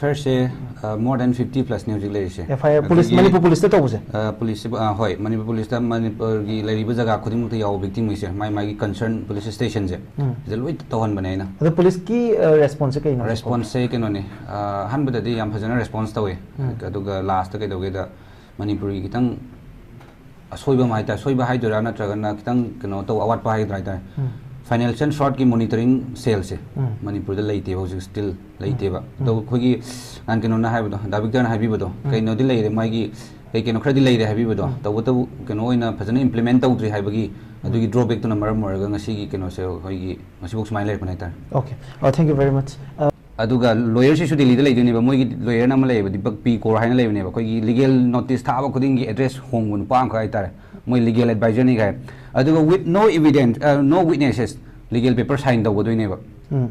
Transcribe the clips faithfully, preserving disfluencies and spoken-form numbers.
ꯐꯥꯏꯌꯔꯁꯦ more than fifty ꯄ꯭ꯂꯁꯅꯦ ꯍꯧꯖꯤꯛ ꯂꯩꯔꯤꯁꯦ꯫ F ꯑꯥꯏ R police Manipur ꯄꯨꯂꯤꯁꯇ ꯇꯧꯕꯁꯦ? ꯄꯨꯂꯤꯁꯁꯤꯕꯨ ꯑꯥ, ꯍꯣꯏ, ꯃꯅꯤꯄꯨꯔ ꯄꯨꯂꯤꯁꯇ ꯃꯅꯤꯄꯨꯔꯒꯤ ꯂꯩꯔꯤꯕ ꯖꯒꯥ ꯈꯨꯗꯤꯡꯃꯛꯇ ꯌꯥꯎꯕ ꯚꯤꯛꯇꯤꯝꯈꯩꯁꯦ ꯃꯥꯏ ꯃꯥꯒꯤ ꯀꯟꯁꯔꯟ ꯄꯨꯂꯤꯁ ꯁ꯭ꯇꯦꯁꯟꯁꯦ ꯎꯝ꯫ ꯁꯤꯗ ꯂꯣꯏ ꯇꯧꯍꯟꯕꯅꯦ ꯑꯩꯅ꯫ ꯑꯗꯣ ꯄꯨꯂꯤꯁꯀꯤ ꯔꯦꯁꯄꯣꯟꯁꯁꯦ ꯀꯩꯅꯣ? ꯔꯦꯁꯄꯣꯟꯁꯁꯦ ꯀꯩꯅꯣꯅꯦ, ꯑꯥ, ꯑꯍꯥꯟꯕꯗꯗꯤ ꯌꯥꯝ ꯐꯖꯅ ꯔꯦꯁꯄꯣꯟꯁ ꯇꯧꯋꯦ꯫ ꯎꯝ꯫ ꯑꯗꯨꯒ ꯂꯥꯁꯇ ꯀꯩꯗꯧꯒꯦꯗ, ꯃꯅꯤꯄꯨꯔꯒꯤ ꯈꯤꯇꯪ ꯑꯁꯣꯏꯕ ꯑꯃ ꯍꯥꯏꯇꯥꯔꯦ, ꯁꯣꯏꯕ ꯍꯥꯏꯗꯣꯏꯔꯥ ꯅꯠꯇ꯭ꯔꯒꯅ ꯈꯤꯇꯪ ꯀꯩꯅꯣ ꯇꯧꯕ ꯑꯋꯥꯠꯄ ꯍꯥꯏꯒꯗ꯭ꯔꯥ ꯍꯥꯏꯇꯥꯔꯦ, ꯎꯝ꯫ ꯐꯥꯏꯅꯥꯟꯁꯤꯌꯦꯜ ꯐ꯭ꯔꯣꯗꯀꯤ ꯃꯣꯅꯤꯇꯔꯤꯡ ꯁꯦꯜꯁꯦ ꯎꯝ꯫ ꯃꯅꯤꯄꯨꯔꯗ ꯂꯩꯇꯦꯕ, ꯍꯧꯖꯤꯛ ꯁ꯭ꯇꯤꯜ ꯂꯩꯇꯦꯕ꯫ ꯎꯝ꯫ ꯑꯗꯣ ꯑꯩꯈꯣꯏꯒꯤ ꯅꯍꯥꯟ ꯀꯩꯅꯣꯅ ꯍꯥꯏꯕꯗꯣ, ꯗꯥ ꯚꯤꯛꯇꯔꯅ ꯍꯥꯏꯕꯤꯕꯗꯣ, ꯎꯝ꯫ ꯀꯩꯅꯣꯗꯤ ꯂꯩꯔꯦ, ꯃꯥꯒꯤ ꯀꯩ ꯀꯩꯅꯣ ꯈꯔꯗꯤ ꯂꯩꯔꯦ ꯍꯥꯏꯕꯤꯕꯗꯣ, ꯎꯝ꯫ ꯇꯧꯕꯇꯕꯨ ꯀꯩꯅꯣ ꯑꯣꯏꯅ ꯐꯖꯅ ꯏꯝꯄ꯭ꯂꯤꯃꯦꯟ ꯇꯧꯗ꯭ꯔꯤ ꯍꯥꯏꯕꯒꯤ ꯑꯗꯨꯒꯤ ꯗ꯭ꯔꯣꯕꯦꯛꯇꯨꯅ ꯃꯔꯝ ꯑꯣꯏꯔꯒ ꯉꯁꯤꯒꯤ ꯀꯩꯅꯣꯁꯦ ꯑꯩꯈꯣꯏꯒꯤ ꯉꯁꯤꯐꯥꯎ ꯁꯨꯃꯥꯏꯅ ꯂꯩꯔꯛꯄꯅꯦ ꯍꯥꯏꯇꯥꯔꯦ꯫ Okay, oh, thank you very much. ꯑꯗꯨꯒ ꯂꯣꯌꯔꯁꯤꯁꯨ ꯗꯤꯜꯂꯤꯗ ꯂꯩꯗꯣꯏꯅꯦꯕ, ꯃꯣꯏꯒꯤ ꯂꯣꯌꯔꯅ ꯑꯃ ꯂꯩꯌꯦꯕ, ꯗꯤꯄꯛ ꯄꯤ ꯀꯣꯔ ꯍꯥꯏꯅ ꯂꯩꯕꯅꯦꯕ, ꯑꯩꯈꯣꯏꯒꯤ ꯂꯤꯒꯦꯜ ꯅꯣꯇꯤꯁ ꯊꯥꯕ ꯈꯨꯗꯤꯡꯒꯤ ꯑꯦꯗ꯭ꯔꯦꯁ ꯍꯣꯡꯕ ꯅꯨꯄꯥ ꯑꯃꯈꯛ ꯍꯥꯏꯇꯥꯔꯦ, ꯃꯣꯏ ꯂꯤꯒꯦꯜ ꯑꯦꯗꯚꯥꯏꯖꯔꯅꯤ ꯀꯥꯏ꯫ ꯑꯗꯨꯒ with no evidence, uh, no witnesses, legal paper sign ꯇꯧꯒꯗꯣꯏꯅꯦꯕ꯫ ꯎꯝ꯫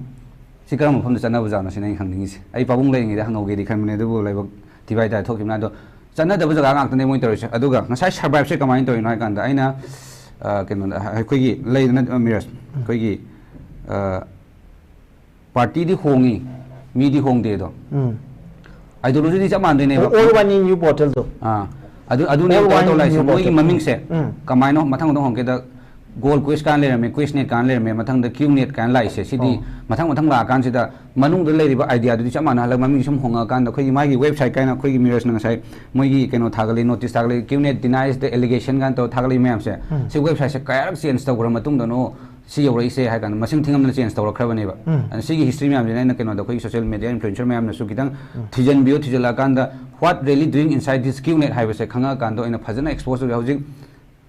ꯁꯤ ꯀꯔꯝꯕ ꯃꯐꯝꯗ ꯆꯠꯅꯕꯖꯥꯠꯅꯣ ꯁꯤꯅ ꯑꯩꯅ ꯈꯪꯅꯤꯡꯉꯤꯁꯦ꯫ ꯑꯩ ꯄꯥꯕꯨꯡ ꯂꯩꯔꯤꯉꯩꯗ ꯍꯪꯍꯧꯒꯦꯗꯤ ꯈꯟꯕꯅꯦ, ꯑꯗꯨꯕꯨ ꯂꯥꯏꯕꯛ ꯊꯤꯕ ꯍꯥꯏꯇꯥꯔꯦ ꯊꯣꯛꯈꯤꯕꯅ꯫ ꯑꯗꯣ ꯆꯠꯅꯗꯕ ꯖꯒꯥ ꯉꯥꯛꯇꯅꯦ ꯃꯣꯏ ꯇꯧꯔꯤꯁꯦ꯫ ꯑꯗꯨꯒ ꯉꯁꯥꯏ ꯁꯔꯚꯥꯏꯚꯁꯦ ꯀꯃꯥꯏꯅ ꯇꯧꯔꯤꯅꯣ ꯍꯥꯏ ꯀꯥꯟꯗ, ꯑꯩꯅ, ꯑ, ꯀꯩꯅꯣꯗ, ꯑꯩꯈꯣꯏꯒꯤ ꯂꯩꯗꯅ, ꯑ, ꯃꯤꯔꯥꯖ, ꯑꯩꯈꯣꯏꯒꯤ, ꯑ, ꯄꯥꯔꯇꯤꯗꯤ ꯍꯣꯡꯉꯤ, ꯃꯤꯗꯤ ꯍꯣꯡꯗꯦ ꯑꯗꯣ꯫ ꯎꯝ꯫ ꯑꯥꯏꯗꯤꯌꯣꯂꯣꯖꯤꯗꯤ ꯆꯞ ꯃꯥꯟꯅꯗꯣꯏꯅꯦꯕ꯫ All One in You portal-ꯗꯣ꯫ ꯑꯥ, ꯑꯗꯨ, ꯑꯗꯨꯅꯦ All ꯀꯩꯅꯣ One ꯇꯧ in ꯂꯥꯛꯏꯁꯦ, You ꯃꯣꯏꯒꯤ portal. ꯃꯃꯤꯡꯁꯦ ꯎꯝ꯫ ꯀꯃꯥꯏꯅ ꯃꯊꯪ ꯃꯊꯪ ꯍꯣꯡꯒꯦꯗ, ꯒꯣꯜ ꯀ꯭ꯋꯦꯁ ꯀꯥꯟ ꯂꯩꯔꯝꯃꯦ, ꯀ꯭ꯋꯦꯁ ꯅꯦꯠ ꯀꯥꯟ ꯂꯩꯔꯝꯃꯦ, ꯃꯊꯪꯗ ꯀ꯭ꯌꯨ ꯅꯦꯠ ꯀꯥꯟ ꯂꯥꯛꯏꯁꯦ, ꯁꯤꯗꯤ ꯑꯣ꯫ ꯃꯊꯪ ꯃꯊꯪ ꯂꯥꯛꯑꯀꯥꯟꯁꯤꯗ ꯃꯅꯨꯡꯗ ꯂꯩꯔꯤꯕ ꯑꯥꯏꯗꯤꯌꯥꯗꯨꯗꯤ ꯆꯞ ꯃꯥꯟꯅꯍꯜꯂꯒ ꯃꯃꯤꯡ ꯁꯨꯝ ꯍꯣꯡꯉꯛꯑꯀꯥꯟꯗ ꯑꯩꯈꯣꯏꯒꯤ ꯃꯥꯒꯤ ꯋꯦꯕꯁꯥꯏꯠ ꯀꯥꯏꯅ ꯑꯩꯈꯣꯏꯒꯤ ꯃꯤꯔꯥꯖꯅ ꯉꯁꯥꯏ ꯃꯣꯏꯒꯤ ꯀꯩꯅꯣ ꯊꯥꯒꯠꯂꯤ, ꯅꯣꯇꯤꯁ ꯊꯥꯒꯠꯂꯤ, "QNet denies the allegation" ꯀꯥꯏꯅ ꯇꯧꯔ ꯊꯥꯒꯠꯂꯤ ꯃꯌꯥꯝꯁꯦ, ꯎꯝ꯫ ꯁꯤ ꯋꯦꯕꯁꯥꯏꯠꯁꯦ ꯀꯌꯥꯔꯛ ꯆꯦꯟꯖ ꯇꯧꯈ꯭ꯔ ꯃꯇꯨꯡꯗꯅꯣ ꯁꯤ ꯌꯧꯔꯛꯏꯁꯦ ꯍꯥꯏ ꯀꯥꯟꯗ ꯃꯁꯤꯡ ꯊꯤꯉꯝꯗꯅ ꯆꯦꯟꯖ ꯇꯧꯔꯛꯈ꯭ꯔꯕꯅꯦꯕ꯫ ꯎꯝ꯫ ꯑꯗꯨꯅ ꯁꯤꯒꯤ ꯍꯤꯁꯇ꯭ꯔꯤ ꯃꯌꯥꯝꯁꯤꯅ ꯑꯩꯅ ꯀꯩꯅꯣꯗ ꯑꯩꯈꯣꯏꯒꯤ ꯁꯣꯁꯤꯌꯦꯜ ꯃꯦꯗꯤꯌꯥ ꯏꯟꯐ꯭ꯂꯨꯑꯦꯟꯁꯔ ꯃꯌꯥꯝꯅꯁꯨ ꯈꯤꯇꯪ ꯎꯝ꯫ ꯊꯤꯖꯤꯟꯕꯤꯌꯣ, ꯊꯤꯖꯤꯜꯂꯛꯑꯀꯥꯟꯗ what really doing inside this Q net ꯍꯥꯏꯕꯁꯦ ꯈꯪꯉꯛꯑꯀꯥꯟꯗ ꯑꯣꯏꯅ ꯐꯖꯅ ꯑꯦꯛꯁꯄꯣꯖ ꯇꯧꯒꯦ꯫ ꯍꯧꯖꯤꯛ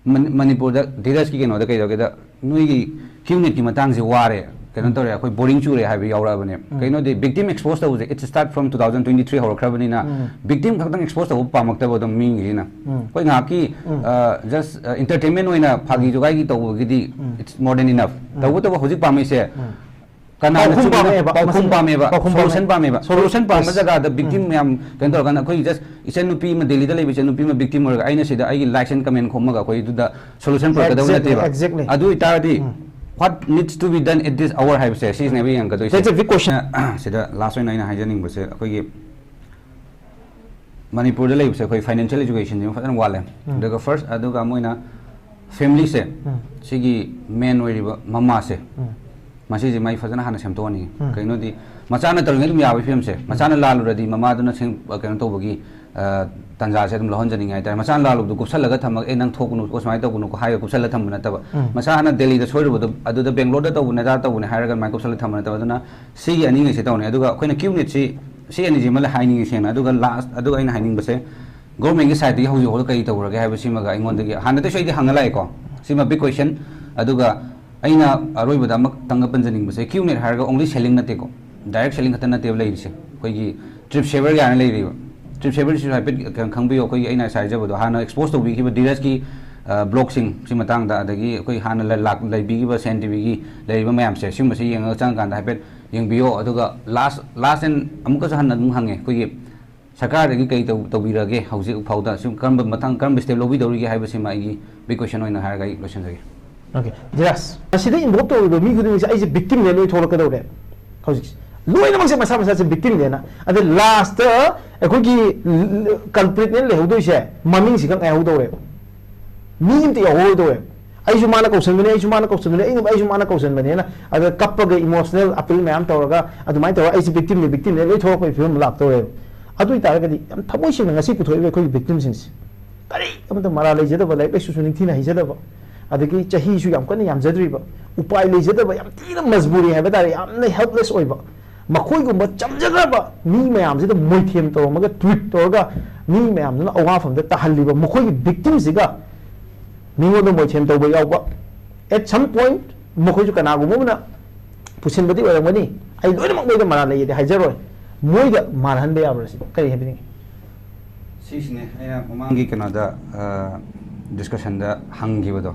ꯃꯅꯤ-, ꯃꯅꯤꯄꯨꯔꯗ ꯙꯤꯔꯖꯀꯤ ꯀꯩꯅꯣꯗ ꯀꯩꯗꯧꯒꯦꯗ, "ꯅꯣꯏꯒꯤ ꯀ꯭ꯌꯨ ꯅꯦꯠꯀꯤ ꯃꯇꯥꯡꯁꯦ ꯋꯥꯔꯦ, ꯀꯩꯅꯣ ꯇꯧꯔꯦ, ꯑꯩꯈꯣꯏ ꯕꯣꯔꯤꯡ ꯆꯨꯔꯦ" ꯍꯥꯏꯕ ꯌꯥꯎꯔꯛꯑꯕꯅꯦ꯫ ꯎꯝ꯫ ꯀꯩꯅꯣꯗꯤ ꯚꯤꯛꯇꯤꯝ ꯑꯦꯛꯁꯄꯣꯖ ꯇꯧꯕꯁꯦ, it start from two thousand twenty three ꯍꯧꯔꯛꯈ꯭ꯔꯕꯅꯤꯅ, ꯎꯝ꯫ ꯚꯤꯛꯇꯤꯝ ꯈꯛꯇꯪ ꯑꯦꯛꯁꯄꯣꯖ ꯇꯧꯕ ꯄꯥꯝꯃꯛꯇꯕ ꯑꯗꯨꯝ ꯃꯤꯁꯤꯅ꯫ ꯎꯝ꯫ ꯑꯩꯈꯣꯏ ꯉꯥꯏꯍꯥꯛꯀꯤ, ꯎꯝ꯫ ꯑ, ꯖꯁ, ꯑ, ꯏꯟꯇꯔꯇꯦꯟꯃꯦꯟ ꯑꯣꯏꯅ ꯐꯥꯒꯤ ꯖꯨꯒꯥꯏꯒꯤ ꯇꯧꯕꯒꯤꯗꯤ ꯎꯝ꯫ it's more than enough꯫ ꯎꯝ꯫ ꯇꯧꯕꯇꯕꯨ ꯍꯧꯖꯤꯛ ꯄꯥꯝꯃꯤꯁꯦ, ꯎꯝ꯫ ꯀꯅꯥꯅ ꯄꯥꯎꯈꯨꯝ ꯆꯨꯝꯃꯤꯅꯣ? ꯄꯥꯝꯃꯦꯕ꯫ ꯄꯥꯎꯈꯨꯝ ꯃꯁꯤ ꯄꯥꯝꯃꯦꯕ꯫ ꯄꯥꯎꯈꯨꯝ ꯁꯣꯂꯨꯁꯟ ꯄꯥꯝꯃꯦ꯫ ꯄꯥꯝꯃꯦꯕ꯫ ꯁꯣꯂꯨꯁꯟ ꯄꯥꯝꯕ Yes. ꯖꯒꯥꯗ ꯚꯤꯛꯇꯤꯝ ꯎꯝ꯫ ꯃꯌꯥꯝ ꯀꯩꯅꯣ ꯇꯧꯔꯀꯥꯟꯗ ꯑꯩꯈꯣꯏ ꯖꯁ ꯏꯆꯟ ꯅꯨꯄꯤ ꯑꯃ ꯗꯦꯜꯂꯤꯗ ꯂꯩꯕ ꯏꯆꯟ ꯅꯨꯄꯤ ꯑꯃ ꯚꯤꯛꯇꯤꯝ ꯑꯣꯏꯔꯒ ꯑꯩꯅ ꯁꯤꯗ ꯑꯩꯒꯤ ꯂꯥꯏꯛꯁ ꯑꯦꯟ ꯀꯃꯦꯟ ꯈꯣꯝꯃꯒ ꯑꯩꯈꯣꯏ ꯑꯗꯨꯗ ꯁꯣꯂꯨꯁꯟ ꯄꯨꯔꯛꯀꯗꯕ Exactly, ꯅꯠꯇꯦꯕ꯫ exactly. ꯑꯗꯨ ꯑꯣꯏꯇꯥꯔꯗꯤ ꯎꯝ꯫ What needs to be done at this hour ꯍꯥꯏꯕꯁꯦ ꯁꯤꯁꯤꯅꯦꯕ ꯌꯦꯡꯉꯛꯀꯗꯣꯏꯁꯦ꯫ That's a big question. ꯁꯤꯗ ꯂꯥꯁ ꯑꯣꯏꯅ ꯑꯩꯅ ꯍꯥꯏꯖꯅꯤꯡꯕꯁꯦ, ꯑꯩꯈꯣꯏꯒꯤ ꯃꯅꯤꯄꯨꯔꯗ ꯂꯩꯕꯁꯦ ꯑꯩꯈꯣꯏ ꯐꯥꯏꯅꯥꯟꯁꯤꯌꯦꯜ ꯑꯦꯖꯨꯀꯦꯁꯟꯁꯤꯃ ꯐꯖꯅ ꯋꯥꯠꯂꯦ꯫ ꯑꯗꯨꯒ ꯐꯥꯔꯁ, ꯑꯗꯨꯒ ꯑꯃ ꯑꯣꯏꯅ ꯐꯦꯃꯤꯂꯤꯁꯦ, ꯁꯤꯒꯤ ꯃꯦꯟ ꯑꯣꯏꯔꯤꯕ ꯃꯃꯥꯁꯦ, ꯃꯁꯤꯁꯦ ꯃꯥꯏ ꯐꯖꯅ ꯍꯥꯟꯅ ꯁꯦꯝꯗꯣꯛꯍꯟꯅꯤꯡꯉꯤ꯫ ꯀꯩꯅꯣꯗꯤ ꯃꯆꯥꯅ ꯇꯧꯔꯤꯉꯩ ꯑꯗꯨꯝ ꯌꯥꯕꯒꯤ ꯐꯤꯕꯝꯁꯦ, ꯃꯆꯥꯅ ꯂꯥꯜꯂꯨꯔꯗꯤ ꯃꯃꯥꯗꯨꯅ ꯁꯦꯝ-, ꯀꯩꯅꯣ ꯇꯧꯕꯒꯤ, ꯑ, ꯇꯥꯟꯖꯥꯁꯦ ꯑꯗꯨꯝ ꯂꯧꯍꯟꯖꯅꯤꯡꯉꯦ ꯍꯥꯏꯇꯥꯔꯦ꯫ ꯃꯆꯥꯅ ꯂꯥꯜꯂꯨꯕꯗꯣ ꯀꯨꯞꯁꯜꯂꯒ ꯊꯝꯃꯒ, "ꯑꯦ, ꯅꯪ ꯊꯣꯛꯀꯅꯨ, ꯁꯨꯃꯥꯏꯅ ꯇꯧꯒꯅꯨ" ꯍꯥꯏꯔꯒ ꯀꯨꯞꯁꯜꯂ ꯊꯝꯕ ꯅꯠꯇꯕ, ꯃꯆꯥꯅ ꯗꯦꯜꯂꯤꯗ ꯁꯣꯏꯔꯨꯕꯗꯣ ꯑꯗꯨꯗ ꯕꯦꯡꯒ꯭ꯂꯣꯔꯗ ꯇꯧꯕꯅꯦ, ꯑꯗꯥ ꯇꯧꯕꯅꯦ ꯍꯥꯏꯔꯒ ꯑꯗꯨꯃꯥꯏꯅ ꯀꯨꯞꯁꯜꯂ ꯊꯝꯕ ꯅꯠꯇꯕ꯫ ꯑꯗꯨꯅ ꯁꯤꯒꯤ ꯑꯅꯤꯉꯩꯁꯦ ꯇꯧꯅꯤ꯫ ꯑꯗꯨꯒ ꯑꯩꯈꯣꯏꯅ ꯀ꯭ꯌꯨ ꯅꯦꯠꯁꯤ, ꯁꯤ ꯑꯅꯤꯁꯤꯃ ꯍꯥꯏꯅꯤꯡꯉꯤ ꯁꯦꯡꯅ꯫ ꯑꯗꯨꯒ ꯂꯥꯁ, ꯑꯗꯨꯒ ꯑꯩꯅ ꯍꯥꯏꯅꯤꯡꯕꯁꯦ, ꯒꯣꯔꯃꯦꯟꯒꯤ ꯁꯥꯏꯠꯇꯒꯤ ꯍꯧꯖꯤꯛ ꯐꯥꯎꯗ ꯀꯔꯤ ꯇꯧꯔꯒꯦ ꯍꯥꯏꯕꯁꯤꯃꯒ ꯑꯩꯉꯣꯟꯗꯒꯤ ꯍꯥꯟꯅꯗꯩꯁꯨ ꯑꯩꯗꯤ ꯍꯪꯉ ꯂꯥꯛꯑꯦꯀꯣ꯫ ꯁꯤꯃ ꯕꯤꯛ ꯀ꯭ꯋꯦꯁꯟ꯫ ꯑꯗꯨꯒ ꯑꯩꯅ ꯑꯔꯣꯏꯕꯗ ꯑꯃꯇꯪꯒ ꯄꯟꯖꯅꯤꯡꯕꯁꯦ, ꯀ꯭ꯌꯨ ꯅꯦꯠ ꯍꯥꯏꯔꯒ ꯑꯣꯡꯂꯤ ꯁꯦꯂꯤꯡ ꯅꯠꯇꯦꯀꯣ, ꯗꯥꯏꯔꯦꯛ ꯁꯦꯂꯤꯡ ꯈꯛꯇ ꯅꯠꯇꯦꯕ ꯂꯩꯔꯤꯁꯦ꯫ ꯑꯩꯈꯣꯏꯒꯤ ꯇ꯭ꯔꯤꯞ ꯁꯦꯚꯔ ꯀꯥꯏꯅ ꯂꯩꯔꯤꯕ, ꯇ꯭ꯔꯤꯞ ꯁꯦꯚꯔꯁꯤꯁꯨ ꯍꯥꯏꯐꯦꯠ ꯀꯩꯅꯣ ꯈꯪꯕꯤꯌꯨ꯫ ꯑꯩꯈꯣꯏꯒꯤ ꯑꯩꯅ ꯉꯁꯥꯏ ꯍꯥꯏꯖꯕꯗꯣ, ꯍꯥꯟꯅ ꯑꯦꯛꯁꯄꯣꯖ ꯇꯧꯕꯤꯈꯤꯕ ꯙꯤꯔꯖꯀꯤ, ꯑ, ꯕ꯭ꯂꯣꯒꯁꯤꯡ ꯁꯤ ꯃꯇꯥꯡꯗ, ꯑꯗꯒꯤ ꯑꯩꯈꯣꯏ ꯍꯥꯟꯅ ꯂ-, ꯂꯥꯛ-, ꯂꯩꯕꯤꯈꯤꯕ ꯁꯦꯟ ꯇꯤꯚꯤꯒꯤ ꯂꯩꯔꯤꯕ ꯃꯌꯥꯝꯁꯦ, ꯁꯤꯒꯨꯝꯕꯁꯦ ꯌꯦꯡꯉꯒ ꯆꯪꯉꯀꯥꯟꯗ ꯍꯥꯏꯐꯦꯠ ꯌꯦꯡꯕꯤꯌꯣ꯫ ꯑꯗꯨꯒ ꯂꯥꯁ, ꯂꯥꯁ ꯑꯦꯟ ꯑꯃꯨꯛꯀꯁꯨ ꯍꯟꯅ ꯑꯗꯨꯝ ꯍꯪꯉꯦ, ꯑꯩꯈꯣꯏꯒꯤ ꯁꯔꯀꯥꯔꯗꯒꯤ ꯀꯩ ꯇꯧ-, ꯇꯧꯕꯤꯔꯒꯦ ꯍꯧꯖꯤꯛ ꯐꯥꯎꯗ? ꯁꯨꯝ ꯀꯔꯝꯕ ꯃꯊꯪ ꯀꯔꯝꯕ ꯁ꯭ꯇꯦꯞ ꯂꯧꯕꯤꯗꯧꯔꯤꯒꯦ ꯍꯥꯏꯕꯁꯤꯃ ꯑꯩꯒꯤ ꯕꯤꯛ ꯀ꯭ꯋꯦꯁꯟ ꯑꯣꯏꯅ ꯍꯥꯏꯔꯒ ꯑꯩ ꯂꯣꯏꯁꯤꯟꯖꯒꯦ꯫ ꯑꯣꯀꯦ, ꯙꯤꯔꯥꯖ, ꯃꯁꯤꯗ ꯏꯟꯚꯣꯜꯕ ꯇꯧꯔꯤꯕ ꯃꯤ ꯈꯨꯗꯤꯡꯃꯛꯁꯦ ꯑꯩꯁꯦ ꯕꯤꯛꯇꯤꯝꯅꯦ ꯂꯣꯏ ꯊꯣꯛꯂꯛꯀꯗꯧꯔꯦ꯫ ꯍꯧꯖꯤꯛꯁꯦ ꯂꯣꯏꯅꯃꯛꯁꯦ ꯃꯁꯥ ꯃꯁꯥꯁꯦ ꯕꯤꯛꯇꯤꯝꯅꯦꯅ, ꯑꯗ ꯂꯥꯁꯇ ꯑꯩꯈꯣꯏꯒꯤ ꯀꯜꯄ꯭ꯔꯤꯠꯅꯦ ꯂꯩꯍꯧꯗꯣꯏꯁꯦ, ꯃꯃꯤꯡꯁꯤꯈꯛ ꯉꯥꯏꯍꯧꯗꯧꯔꯦꯕ꯫ ꯃꯤ ꯑꯝꯇ ꯌꯥꯎꯍꯧꯔꯣꯏꯗꯧꯔꯦꯕ꯫ "ꯑꯩꯁꯨ ꯃꯥꯅ ꯀꯧꯁꯟꯕꯅꯦ, ꯑꯩꯁꯨ ꯃꯥꯅ ꯀꯧꯁꯟꯕꯅꯦ, ꯑꯩꯅ, ꯑꯩꯁꯨ ꯃꯥꯅ ꯀꯧꯁꯟꯕꯅꯦꯅ", ꯑꯗ ꯀꯞꯄꯒ ꯏꯃꯣꯁꯅꯦꯜ ꯑꯄꯤꯜ ꯃꯌꯥꯝ ꯇꯧꯔꯒ ꯑꯗꯨꯃꯥꯏꯅ ꯇꯧꯔꯒ "ꯑꯩꯁꯦ ꯕꯤꯛꯇꯤꯝꯅꯦ, ꯕꯤꯛꯇꯤꯝꯅꯦ" ꯂꯣꯏ ꯊꯣꯛꯂꯛꯄꯒꯤ ꯐꯤꯕꯝ ꯂꯥꯛꯇꯧꯔꯦꯕ꯫ ꯑꯗꯨ ꯑꯣꯏꯇꯥꯔꯒꯗꯤ ꯌꯥꯝ ꯊꯃꯣꯏ ꯁꯦꯡꯅ ꯉꯁꯤ ꯄꯨꯊꯣꯛꯏꯕ ꯑꯩꯈꯣꯏꯒꯤ ꯕꯤꯛꯇꯤꯝꯁꯤꯡꯁꯦ ꯀꯔꯤ ꯑꯃꯠꯇ ꯃꯔꯥ ꯂꯩꯖꯗꯕ, ꯂꯥꯏꯔꯤꯛ ꯂꯥꯏꯁꯨꯁꯨ ꯅꯤꯡꯊꯤꯅ ꯍꯩꯖꯗꯕ, ꯑꯗꯒꯤ ꯆꯍꯤꯁꯨ ꯌꯥꯝ ꯀꯟꯅ ꯌꯥꯝꯖꯗ꯭ꯔꯤꯕ, ꯎꯄꯥꯏ ꯂꯩꯖꯗꯕ, ꯌꯥꯝ ꯊꯤꯅ ꯃꯖꯕꯨꯔꯤ ꯍꯥꯏꯕ ꯇꯥꯔꯦ, ꯌꯥꯝꯅ ꯍꯦꯜꯞꯂꯦꯁ ꯑꯣꯏꯕ, ꯃꯈꯣꯏꯒꯨꯝꯕ ꯆꯝꯖꯈ꯭ꯔꯕ ꯃꯤ ꯃꯌꯥꯝꯁꯤꯗ ꯃꯣꯏꯊꯦꯝ ꯇꯧꯔꯝꯃꯒ, ꯇ꯭ꯋꯤꯠ ꯇꯧꯔꯒ ꯃꯤ ꯃꯌꯥꯝꯗꯨꯅ ꯑꯋꯥꯐꯝꯗ ꯇꯥꯍꯜꯂꯤꯕ ꯃꯈꯣꯏꯒꯤ ꯕꯤꯛꯇꯤꯝꯁꯤꯒ ꯃꯤꯉꯣꯟꯗ ꯃꯣꯏꯊꯦꯝ ꯇꯧꯕ ꯌꯥꯎꯕ, at some point ꯃꯈꯣꯏꯁꯨ ꯀꯅꯥꯒꯨꯝꯕ ꯑꯃꯅ ꯄꯨꯁꯤꯟꯕꯗꯤ ꯑꯣꯏꯔꯝꯒꯅꯤ꯫ ꯑꯩ ꯂꯣꯏꯅꯃꯛ ꯃꯣꯏꯗ ꯃꯔꯥꯜ ꯂꯩꯌꯦꯗꯤ ꯍꯥꯏꯖꯔꯣꯏ꯫ ꯃꯣꯏꯗ ꯃꯥꯜꯍꯟꯕ ꯌꯥꯕ꯭ꯔꯥ ꯁꯤ ꯀꯔꯤ ꯍꯥꯏꯕꯤꯅꯤꯡꯉꯤ? ꯁꯤꯁꯤꯅꯦ ꯑꯩꯅ ꯃꯃꯥꯡꯒꯤ ꯀꯩꯅꯣꯗ, ꯑ, ꯗꯤꯁꯀꯁꯟꯗ ꯍꯪꯈꯤꯕꯗꯣ,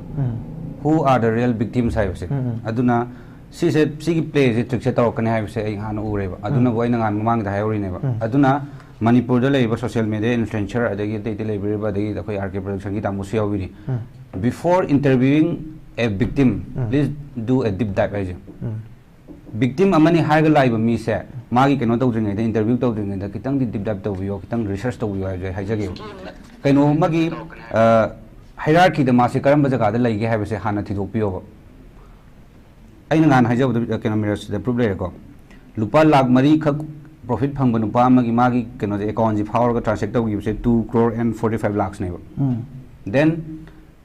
"Who are the real victims?" ꯍꯥꯏꯕꯁꯦ꯫ ꯑꯗꯨꯅ ꯁꯤꯁꯦ, ꯁꯤꯒꯤ ꯄ꯭ꯂꯦꯁꯦ, ꯇ꯭ꯔꯤꯛꯁꯦ ꯇꯧꯔꯛꯀꯅꯤ ꯍꯥꯏꯕꯁꯦ ꯑꯩ ꯍꯥꯟꯅ ꯎꯔꯦꯕ꯫ ꯑꯗꯨꯅꯕꯨ ꯑꯩꯅ ꯉꯍꯥꯟ ꯃꯃꯥꯡꯗ ꯍꯥꯏꯍꯧꯔꯤꯅꯦꯕ꯫ ꯑꯗꯨꯅ ꯃꯅꯤꯄꯨꯔꯗ ꯂꯩꯔꯤꯕ ꯁꯣꯁꯤꯌꯦꯜ ꯃꯦꯗꯤꯌꯥ ꯏꯟꯐ꯭ꯂꯨꯌꯦꯟꯁꯔ, ꯑꯗꯒꯤ ꯑꯇꯩ ꯑꯇꯩ ꯂꯩꯕꯤꯔꯤꯕ, ꯑꯗꯒꯤ ꯑꯩꯈꯣꯏ ꯑꯥꯔ ꯀꯦ ꯄ꯭ꯔꯗꯛꯁꯟꯒꯤ ꯇꯥꯃꯣꯁꯨ ꯌꯥꯎꯕꯤꯔꯤ꯫ Before interviewing A victim, please do a deep dive ꯍꯥꯏꯁꯦ꯫ ꯕꯤꯛꯇꯤꯝ ꯑꯃꯅꯤ ꯍꯥꯏꯔꯒ ꯂꯥꯛꯏꯕ ꯃꯤꯁꯦ ꯃꯥꯒꯤ ꯀꯩꯅꯣ ꯇꯧꯗ꯭ꯔꯤꯉꯩꯗ, ꯏꯟꯇꯔꯚ꯭ꯌꯨ ꯇꯧꯗ꯭ꯔꯤꯉꯩꯗ ꯈꯤꯇꯪꯗꯤ ꯗꯤꯞ ꯗꯥꯏꯞ ꯇꯧꯕꯤꯌꯣ, ꯈꯤꯇꯪ ꯔꯤꯁꯔꯁ ꯇꯧꯕꯤꯌꯣ ꯍꯥꯏꯕꯁꯦ ꯑꯩ ꯍꯥꯏꯖꯒꯦꯕ꯫ ꯀꯩꯅꯣ ꯑꯃꯒꯤ ꯍꯩꯔꯥꯔꯀꯤꯗ ꯃꯥꯁꯦ ꯀꯔꯝꯕ ꯖꯒꯥꯗ ꯂꯩꯒꯦ ꯍꯥꯏꯕꯁꯦ ꯍꯥꯟꯅ ꯊꯤꯗꯣꯛꯄꯤꯌꯣꯕ꯫ ꯑꯩꯅ ꯅꯍꯥꯟ ꯍꯥꯏꯖꯕꯗ ꯀꯩꯅꯣ ꯃꯤꯔꯔꯁꯤꯗ ꯄ꯭ꯔꯨꯞ ꯂꯩꯔꯦꯀꯣ꯫ ꯂꯨꯄꯥ ꯂꯥꯛ ꯃꯔꯤꯈꯛ ꯄ꯭ꯔꯣꯐꯤꯠ ꯐꯪꯕ ꯅꯨꯄꯥ ꯑꯃꯒꯤ ꯃꯥꯒꯤ ꯀꯩꯅꯣꯁꯦ ꯑꯦꯀꯥꯎꯟꯁꯤ ꯐꯥꯎꯔꯒ ꯇ꯭ꯔꯥꯟꯁꯦꯛ ꯇꯧꯈꯤꯕꯁꯦ two crore and forty five lakhsꯅꯦꯕ꯫ Then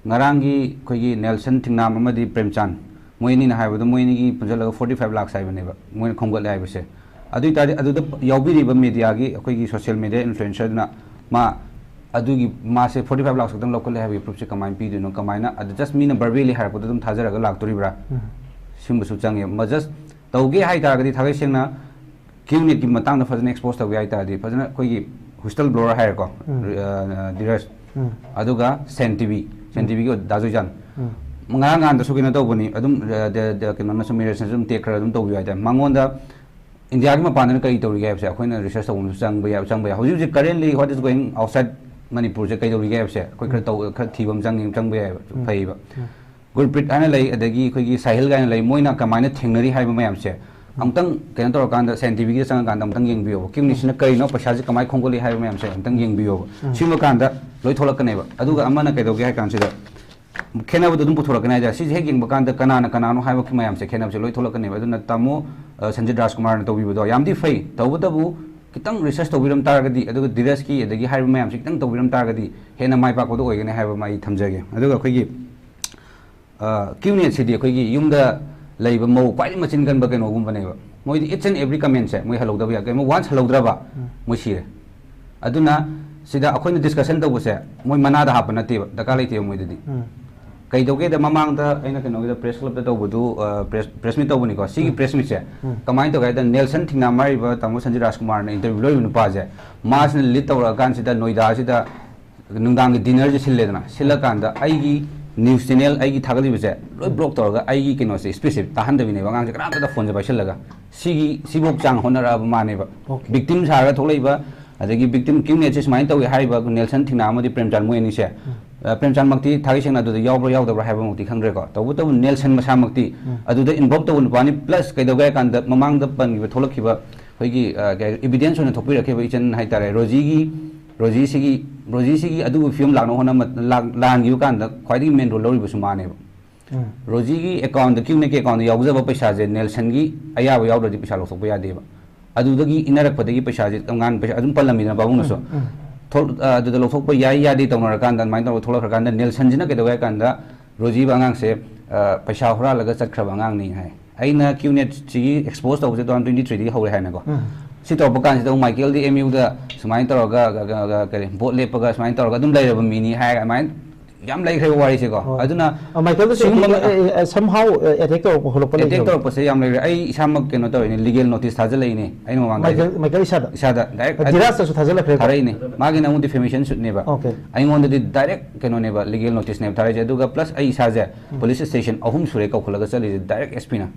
ꯉꯔꯥꯡꯒꯤ ꯑꯩꯈꯣꯏꯒꯤ ꯅꯦꯜꯁꯟ ꯊꯤꯡꯅꯥꯝ ꯑꯃꯗꯤ ꯄ꯭ꯔꯦꯝꯆꯥꯟ, ꯃꯣꯏ ꯑꯅꯤꯅ ꯍꯥꯏꯕꯗ ꯃꯣꯏ ꯑꯅꯤꯒꯤ ꯄꯨꯟꯁꯤꯜꯂꯒ forty five lakhs ꯍꯥꯏꯕꯅꯦꯕ ꯃꯣꯏꯅ ꯈꯣꯝꯒꯠꯂꯦ ꯍꯥꯏꯕꯁꯦ꯫ ꯑꯗꯨ ꯑꯣꯏꯇꯥꯔꯗꯤ ꯑꯗꯨꯗ ꯌꯥꯎꯕꯤꯔꯤꯕ ꯃꯦꯗꯤꯌꯥꯒꯤ ꯑꯩꯈꯣꯏꯒꯤ ꯁꯣꯁꯤꯌꯦꯜ ꯃꯦꯗꯤꯌꯥ ꯏꯟꯐ꯭ꯂꯨꯌꯦꯟꯁꯔꯗꯨꯅ ꯃꯥ ꯑꯗꯨꯒꯤ ꯃꯥꯁꯦ forty five lakhs ꯈꯛꯇꯪ ꯂꯧꯈꯠꯂꯦ ꯍꯥꯏꯕꯒꯤ ꯄ꯭ꯔꯨꯐꯁꯦ ꯀꯃꯥꯏꯅ ꯄꯤꯗꯣꯏꯅꯣ? ꯀꯃꯥꯏꯅ ꯑꯗꯨ ꯖꯁ ꯃꯤꯅ ꯕꯔꯕꯦꯂꯤ ꯍꯥꯏꯔꯛꯄꯗ ꯑꯗꯨꯝ ꯊꯥꯖꯔꯒ ꯂꯥꯛꯇꯣꯔꯤꯕ꯭ꯔꯥ? ꯁꯤꯒꯨꯝꯕꯁꯨ ꯆꯪꯉꯦ꯫ ꯃ ꯖꯁ ꯇꯧꯒꯦ ꯍꯥꯏꯇꯥꯔꯒꯗꯤ ꯊꯥꯒꯩ ꯁꯦꯡꯅ ꯀ꯭ꯌꯨꯅꯦꯠꯀꯤ ꯃꯇꯥꯡꯗ ꯐꯖꯅ ꯑꯦꯛꯁꯄꯣꯖ ꯇꯧꯒꯦ ꯍꯥꯏꯇꯥꯔꯗꯤ ꯐꯖꯅ ꯑꯩꯈꯣꯏꯒꯤ ꯍꯨꯁꯇꯜ ꯕ꯭ꯂꯣꯋꯔ ꯍꯥꯏꯔꯦꯀꯣ꯫ ꯎꯝ꯫ ꯑ, ꯙꯤꯔꯖ꯫ ꯎꯝ꯫ ꯑꯗꯨꯒ ꯁꯦꯟ ꯇꯤꯚꯤ, ꯁꯦꯟ ꯎꯝ꯫ ꯇꯤꯚꯤꯒꯤ ꯗꯥ ꯖꯣꯏꯖꯥꯟ꯫ ꯎꯝ꯫ ꯉꯔꯥꯡ ꯅꯍꯥꯟꯗꯁꯨ ꯀꯩꯅꯣ ꯇꯧꯕꯅꯤ ꯑꯗꯨꯝ, ꯑ, ꯗ-, ꯗ-, ꯀꯩꯅꯣꯅꯁꯨ ꯃꯤꯔꯔꯁꯅꯁꯨ ꯑꯗꯨꯝ ꯇꯦꯛ ꯈꯔ ꯑꯗꯨꯝ ꯇꯧꯕꯤꯌꯨ ꯍꯥꯏꯇꯥꯔꯦ꯫ ꯃꯉꯣꯟꯗ ꯏꯟꯗꯤꯌꯥꯒꯤ ꯃꯄꯥꯟꯗꯅ ꯀꯔꯤ ꯇꯧꯔꯤꯒꯦ ꯍꯥꯏꯕꯁꯦ ꯑꯩꯈꯣꯏꯅ ꯔꯤꯁꯔꯁ ꯇꯧꯕ ꯑꯃꯁꯨ ꯆꯪꯕ ꯌꯥꯏ, ꯆꯪꯕ ꯌꯥꯏ꯫ ꯍꯧꯖꯤꯛ ꯍꯧꯖꯤꯛ currently what is going outside ꯃꯅꯤꯄꯨꯔꯁꯦ ꯀꯩꯗꯧꯔꯤꯒꯦ ꯍꯥꯏꯕꯁꯦ ꯑꯩꯈꯣꯏ ꯈꯔ ꯎꯝ꯫ ꯇꯧ-, ꯈꯔ ꯊꯤꯕ ꯑꯃ ꯆꯪꯉꯤ, ꯆꯪꯕ ꯌꯥꯏꯑꯕ꯫ ꯎꯝ꯫ ꯐꯩꯌꯦꯕ꯫ ꯎꯝ꯫ ꯒꯨꯔꯄ꯭ꯔꯤꯠ ꯍꯥꯏꯅ ꯂꯩ, ꯑꯗꯒꯤ ꯑꯩꯈꯣꯏꯒꯤ ꯁꯥꯍꯤꯜ ꯀꯥꯏꯅ ꯂꯩ, ꯃꯣꯏꯅ ꯀꯃꯥꯏꯅ ꯊꯦꯡꯅꯔꯤ ꯍꯥꯏꯕ ꯃꯌꯥꯝꯁꯦ ꯎꯝ꯫ ꯑꯃꯨꯛꯇꯪ ꯀꯩꯅꯣ ꯇꯧꯔꯀꯥꯟꯗ ꯁꯥꯏꯟ ꯇꯤꯚꯤꯒꯤꯗ ꯆꯪꯉꯀꯥꯟꯗ ꯑꯃꯨꯛꯇꯪ ꯌꯦꯡꯕꯤꯌꯣꯕ꯫ ꯀ꯭ꯌꯨꯅꯤꯠꯁꯤꯅ ꯀꯔꯤꯅꯣ, ꯄꯩꯁꯥꯁꯦ ꯀꯃꯥꯏꯅ ꯈꯣꯝꯒꯠꯂꯤ ꯍꯥꯏꯕ ꯃꯌꯥꯝꯁꯦ ꯑꯃꯨꯛꯇꯪ ꯌꯦꯡꯕꯤꯌꯣꯕ꯫ ꯎꯝ꯫ ꯁꯤꯒꯨꯝꯕ ꯀꯥꯟꯗ ꯂꯣꯏ ꯊꯣꯛꯂꯛꯀꯅꯦꯕ꯫ ꯑꯗꯨꯒ ꯑꯃꯅ ꯀꯩꯗꯧꯒꯦ ꯍꯥꯏ ꯀꯥꯟꯁꯤꯗ ꯈꯦꯠꯅꯕꯗꯣ ꯑꯗꯨꯝ ꯄꯨꯊꯣꯔꯛꯀꯅꯤ ꯍꯥꯏꯇꯥꯔꯦ꯫ ꯁꯤꯁꯦ ꯍꯦꯛ ꯌꯦꯡꯕ ꯀꯥꯟꯗ ꯀꯅꯥꯅ ꯀꯅꯥꯅꯣ ꯍꯥꯏꯕ ꯃꯌꯥꯝꯁꯦ, ꯈꯦꯠꯅꯕꯁꯦ ꯂꯣꯏ ꯊꯣꯛꯂꯛꯀꯅꯦꯕ꯫ ꯑꯗꯨꯅ ꯇꯥꯃꯣ, ꯑ, ꯁꯟꯖꯤꯠ ꯔꯥꯖꯀꯨꯃꯥꯔꯅ ꯇꯧꯕꯤꯕꯗꯣ ꯌꯥꯝꯗꯤ ꯐꯩ, ꯇꯧꯕꯇꯕꯨ ꯈꯤꯇꯪ ꯔꯤꯁꯔꯁ ꯇꯧꯕꯤꯔꯝ ꯇꯥꯔꯒꯗꯤ, ꯑꯗꯨꯒ ꯙꯤꯔꯖꯀꯤ ꯑꯗꯒꯤ ꯍꯥꯏꯔꯤꯕ ꯃꯌꯥꯝꯁꯦ ꯈꯤꯇꯪ ꯇꯧꯕꯤꯔꯝ ꯇꯥꯔꯒꯗꯤ ꯍꯦꯟꯅ ꯃꯥꯏ ꯄꯥꯛꯄꯗꯣ ꯑꯣꯏꯒꯅꯤ ꯍꯥꯏꯕ ꯑꯃ ꯑꯩ ꯊꯝꯖꯒꯦ꯫ ꯑꯗꯨꯒ ꯑꯩꯈꯣꯏꯒꯤ, ꯑ, ꯀ꯭ꯌꯨꯅꯦꯠꯁꯤꯗꯤ ꯑꯩꯈꯣꯏꯒꯤ ꯌꯨꯝꯗ ꯂꯩꯕ ꯃꯧ ꯈ꯭ꯋꯥꯏꯗꯒꯤ ꯃꯆꯤꯟ ꯀꯟꯕ ꯀꯩꯅꯣꯒꯨꯝꯕꯅꯦꯕ꯫ ꯃꯣꯏꯗꯤ each and every commentꯁꯦ ꯃꯣꯏ ꯍꯜꯍꯧꯗꯕ ꯌꯥꯗꯦ꯫ ꯀꯩꯒꯨꯝꯕ once ꯍꯜꯍꯧꯗ꯭ꯔꯕ, ꯎꯝ꯫ ꯃꯣꯏ ꯁꯤꯔꯦ꯫ ꯑꯗꯨꯅ ꯁꯤꯗ ꯑꯩꯈꯣꯏꯅ ꯗꯤꯁꯀꯁꯟ ꯇꯧꯕꯁꯦ ꯃꯣꯏ ꯃꯅꯥꯗ ꯍꯥꯞꯄ ꯅꯠꯇꯦꯕ, ꯗꯔꯀꯥꯔ ꯂꯩꯇꯦꯕ ꯃꯣꯏꯗꯗꯤ꯫ ꯎꯝ꯫ ꯀꯩꯗꯧꯒꯦꯗ, ꯃꯃꯥꯡꯗ ꯑꯩꯅ ꯀꯩꯅꯣꯒꯤꯗ ꯄ꯭ꯔꯦꯁ ꯀ꯭ꯂꯕꯇ ꯇꯧꯕꯗꯨ, ꯑ, ꯄ꯭ꯔꯦꯁ, ꯄ꯭ꯔꯦꯁ ꯃꯤꯠ ꯇꯧꯕꯅꯤꯀꯣ꯫ ꯁꯤꯒꯤ ꯎꯝ꯫ ꯄ꯭ꯔꯦꯁ ꯃꯤꯠꯁꯦ ꯎꯝ꯫ ꯀꯃꯥꯏꯅ ꯇꯧꯒꯦ ꯍꯥꯏꯗ, ꯅꯦꯜꯁꯟ ꯊꯤꯡꯅꯥꯝ ꯍꯥꯏꯔꯤꯕ ꯇꯥꯃꯣ ꯁꯟꯖꯤꯠ ꯔꯥꯖꯀꯨꯃꯥꯔꯅ ꯏꯟꯇꯔꯚ꯭ꯌꯨ ꯂꯧꯔꯤꯕ ꯅꯨꯄꯥꯁꯦ, ꯃꯥꯁꯤꯅ ꯂꯤꯗ ꯇꯧꯔꯛꯑꯀꯥꯟꯁꯤꯗ ꯅꯣꯏꯗꯥꯁꯤꯗ ꯅꯨꯡꯗꯥꯡꯒꯤ ꯗꯤꯅꯔꯁꯦ ꯁꯤꯜꯂꯦꯗꯅ, ꯁꯤꯜꯂꯀꯥꯟꯗ ꯑꯩꯒꯤ ꯅ꯭ꯌꯨꯁ ꯆꯦꯅꯦꯜ ꯑꯩꯒꯤ ꯊꯥꯒꯠꯂꯤꯕꯁꯦ ꯂꯣꯏ ꯕ꯭ꯂꯣꯛ ꯇꯧꯔꯒ ꯑꯩꯒꯤ ꯀꯩꯅꯣꯁꯦ, ꯁ꯭ꯄꯤꯆꯁꯦ ꯇꯥꯍꯟꯗꯕꯤꯅꯦꯕ꯫ ꯑꯉꯥꯡꯁꯦ ꯀꯅꯥꯝꯇꯗ ꯐꯣꯟꯁꯦ ꯄꯥꯏꯁꯤꯜꯂꯒ ꯁꯤꯒꯤ, ꯁꯤꯐꯧ ꯆꯥꯡ ꯍꯣꯠꯅꯔꯛꯑꯕ ꯃꯥꯅꯦꯕ꯫ ꯑꯣꯀꯦ꯫ ꯚꯤꯛꯇꯤꯝ ꯁꯥꯔꯒ ꯊꯣꯛꯂꯛꯏꯕ, ꯑꯗꯒꯤ ꯚꯤꯛꯇꯤꯝ ꯀ꯭ꯌꯨꯅꯦꯠꯁꯦ ꯁꯨꯃꯥꯏꯅ ꯇꯧꯏ ꯍꯥꯏꯔꯤꯕ ꯅꯦꯜꯁꯟ ꯊꯤꯡꯅꯥꯝ ꯑꯃꯗꯤ ꯄ꯭ꯔꯦꯝꯆꯥꯟ ꯃꯣꯏ ꯑꯅꯤꯁꯦ ꯎꯝ꯫ ꯑ, ꯄ꯭ꯔꯦꯝꯆꯥꯟꯃꯛꯇꯤ ꯊꯥꯒꯩ ꯁꯦꯡꯅ ꯑꯗꯨꯗ ꯌꯥꯎꯕ꯭ꯔꯥ ꯌꯥꯎꯗꯕ꯭ꯔꯥ ꯍꯥꯏꯕꯃꯛꯇꯤ ꯈꯪꯗ꯭ꯔꯦꯀꯣ꯫ ꯇꯧꯕꯇꯕꯨ ꯅꯦꯜꯁꯟ ꯃꯁꯥꯃꯛꯇꯤ ꯎꯝ꯫ ꯑꯗꯨꯗ involve ꯇꯧꯕ ꯅꯨꯄꯥꯅꯤ, plus ꯀꯩꯗꯧꯒꯦ ꯍꯥꯏ ꯀꯥꯟꯗ ꯃꯃꯥꯡꯗ ꯄꯟꯈꯤꯕ, ꯊꯣꯛꯂꯛꯈꯤꯕ ꯑꯩꯈꯣꯏꯒꯤ, ꯑ, ꯀꯩ ꯍꯥꯏ-, evidence ꯑꯣꯏꯅ ꯊꯣꯛꯄꯤꯔꯛꯈꯤꯕ ꯏꯆꯟ ꯍꯥꯏꯇꯥꯔꯦ, ꯔꯣꯖꯤꯒꯤ, ꯔꯣꯖꯤꯁꯤꯒꯤ, ꯔꯣꯖꯤꯁꯤꯒꯤ ꯑꯗꯨꯒꯤ ꯐꯤꯕꯝ ꯂꯥꯛꯅꯕ ꯍꯣꯠꯅꯕ-, ꯂꯥꯛ-, ꯂꯥꯟꯈꯤꯕ ꯀꯥꯟꯗ ꯈ꯭ꯋꯥꯏꯗꯒꯤ main role ꯂꯧꯔꯤꯕꯁꯨ ꯃꯥꯅꯦꯕ꯫ ꯎꯝ꯫ ꯔꯣꯖꯤꯒꯤ account ꯗ, ꯀ꯭ꯌꯨꯅꯦꯠꯀꯤ account ꯗ ꯌꯥꯎꯖꯕ ꯄꯩꯁꯥꯁꯦ ꯅꯦꯜꯁꯟꯒꯤ ꯑꯌꯥꯕ ꯌꯥꯎꯗ꯭ꯔꯗꯤ ꯄꯩꯁꯥ ꯂꯧꯊꯣꯛꯄ ꯌꯥꯗꯦꯕ꯫ ꯑꯗꯨꯗꯒꯤ ꯏꯟꯅꯔꯛꯄꯗꯒꯤ ꯄꯩꯁꯥꯁꯦ ꯇꯣꯉꯥꯟ ꯄꯩꯁꯥ ꯑꯗꯨꯝ ꯄꯜꯂꯝꯃꯤꯗꯅ ꯄꯥꯕꯨꯡꯅꯁꯨ꯫ ꯎꯝ, ꯎꯝ꯫ ꯊꯣꯛ-, ꯑ, ꯑꯗꯨꯗ ꯂꯧꯊꯣꯛꯄ ꯌꯥꯏ ꯌꯥꯗꯦ ꯇꯧꯅꯔꯀꯥꯟꯗ ꯑꯗꯨꯃꯥꯏꯅ ꯇꯧꯔꯒ ꯊꯣꯛꯂꯛꯈ꯭ꯔꯀꯥꯟꯗ ꯅꯦꯜꯁꯟꯁꯤꯅ ꯀꯩꯗꯧꯋꯦ ꯍꯥꯏ ꯀꯥꯟꯗ ꯔꯣꯖꯤꯕ ꯑꯉꯥꯡꯁꯦ, ꯑ, ꯄꯩꯁꯥ ꯍꯨꯔꯥꯜꯂꯒ ꯆꯠꯈ꯭ꯔꯕ ꯑꯉꯥꯡꯅꯤ ꯍꯥꯏ꯫ ꯑꯩꯅ ꯀ꯭ꯌꯨꯅꯦꯠꯁꯤꯒꯤ expose ꯇꯧꯕꯁꯦ two thousand twenty three ꯗꯒꯤ ꯍꯧꯔꯦ ꯍꯥꯏꯅꯀꯣ꯫ ꯎꯝ꯫ ꯁꯤ ꯇꯧꯔꯛꯄ ꯀꯥꯟꯁꯤꯗ ꯑꯃꯨꯛ ꯃꯥꯏꯀꯦꯜꯗꯤ M U ꯗ ꯁꯨꯃꯥꯏꯅ ꯇꯧꯔꯒ, ꯒ-, ꯒ-, ꯒ-, ꯀꯔꯤ, ꯚꯣꯠ ꯂꯦꯞꯄꯒ ꯁꯨꯃꯥꯏꯅ ꯇꯧꯔꯒ ꯑꯗꯨꯝ ꯂꯩꯔꯕ ꯃꯤꯅꯤ ꯍꯥꯏ, ꯑꯗꯨꯃꯥꯏꯅ ꯌꯥꯝ ꯂꯩꯈ꯭ꯔꯦꯕ ꯋꯥꯔꯤꯁꯦꯀꯣ꯫ ꯍꯣꯏ꯫ ꯑꯗꯨꯅ ꯑ, ꯃꯥꯏꯀꯦꯜꯗꯁꯨ ꯁꯤꯒꯨꯝꯕ attack, ꯑꯦ, ꯑꯦ, somehow, ꯑꯦ, attack ꯇꯧꯔꯛꯄ ꯈꯣꯠꯂꯛꯄ attack ꯂꯩꯈ꯭ꯔꯕ? ꯇꯧꯔꯛꯄꯁꯦ ꯌꯥꯝ ꯂꯩꯈ꯭ꯔꯦ꯫ ꯑꯩ ꯏꯁꯥꯃꯛ ꯀꯩꯅꯣ ꯇꯧꯔꯤꯅꯦ, legal notice ꯊꯥꯖꯤꯜꯂꯛꯏꯅꯦ ꯑꯩꯅ ꯃꯃꯥꯡꯗ ꯃꯥꯏꯀꯦꯜ, ꯍꯥꯏꯁꯦ꯫ ꯃꯥꯏꯀꯦꯜ ꯏꯁꯥꯗ? ꯏꯁꯥꯗ direct ꯑ, ꯙꯤꯔꯥꯖꯇꯁꯨ ꯊꯥꯖꯤꯜꯂꯛꯈ꯭ꯔꯦꯀꯣ? ꯊꯥꯔꯛꯏꯅꯦ꯫ ꯃꯥꯒꯤꯅ ꯑꯃꯨꯛ defamation suit ꯅꯦꯕ꯫ Okay꯫ ꯑꯩꯉꯣꯟꯗꯗꯤ direct ꯀꯩꯅꯣꯅꯦꯕ, legal notice ꯅꯦꯕ ꯊꯥꯔꯛꯏꯁꯦ꯫ ꯑꯗꯨꯒ plus ꯑꯩ ꯏꯁꯥꯁꯦ ꯎꯝ꯫ Police station ꯑꯍꯨꯝ ꯁꯨꯔꯦ ꯀꯧꯈꯠꯂꯒ ꯆꯠꯂꯤꯁꯦ, direct S P ꯅ꯫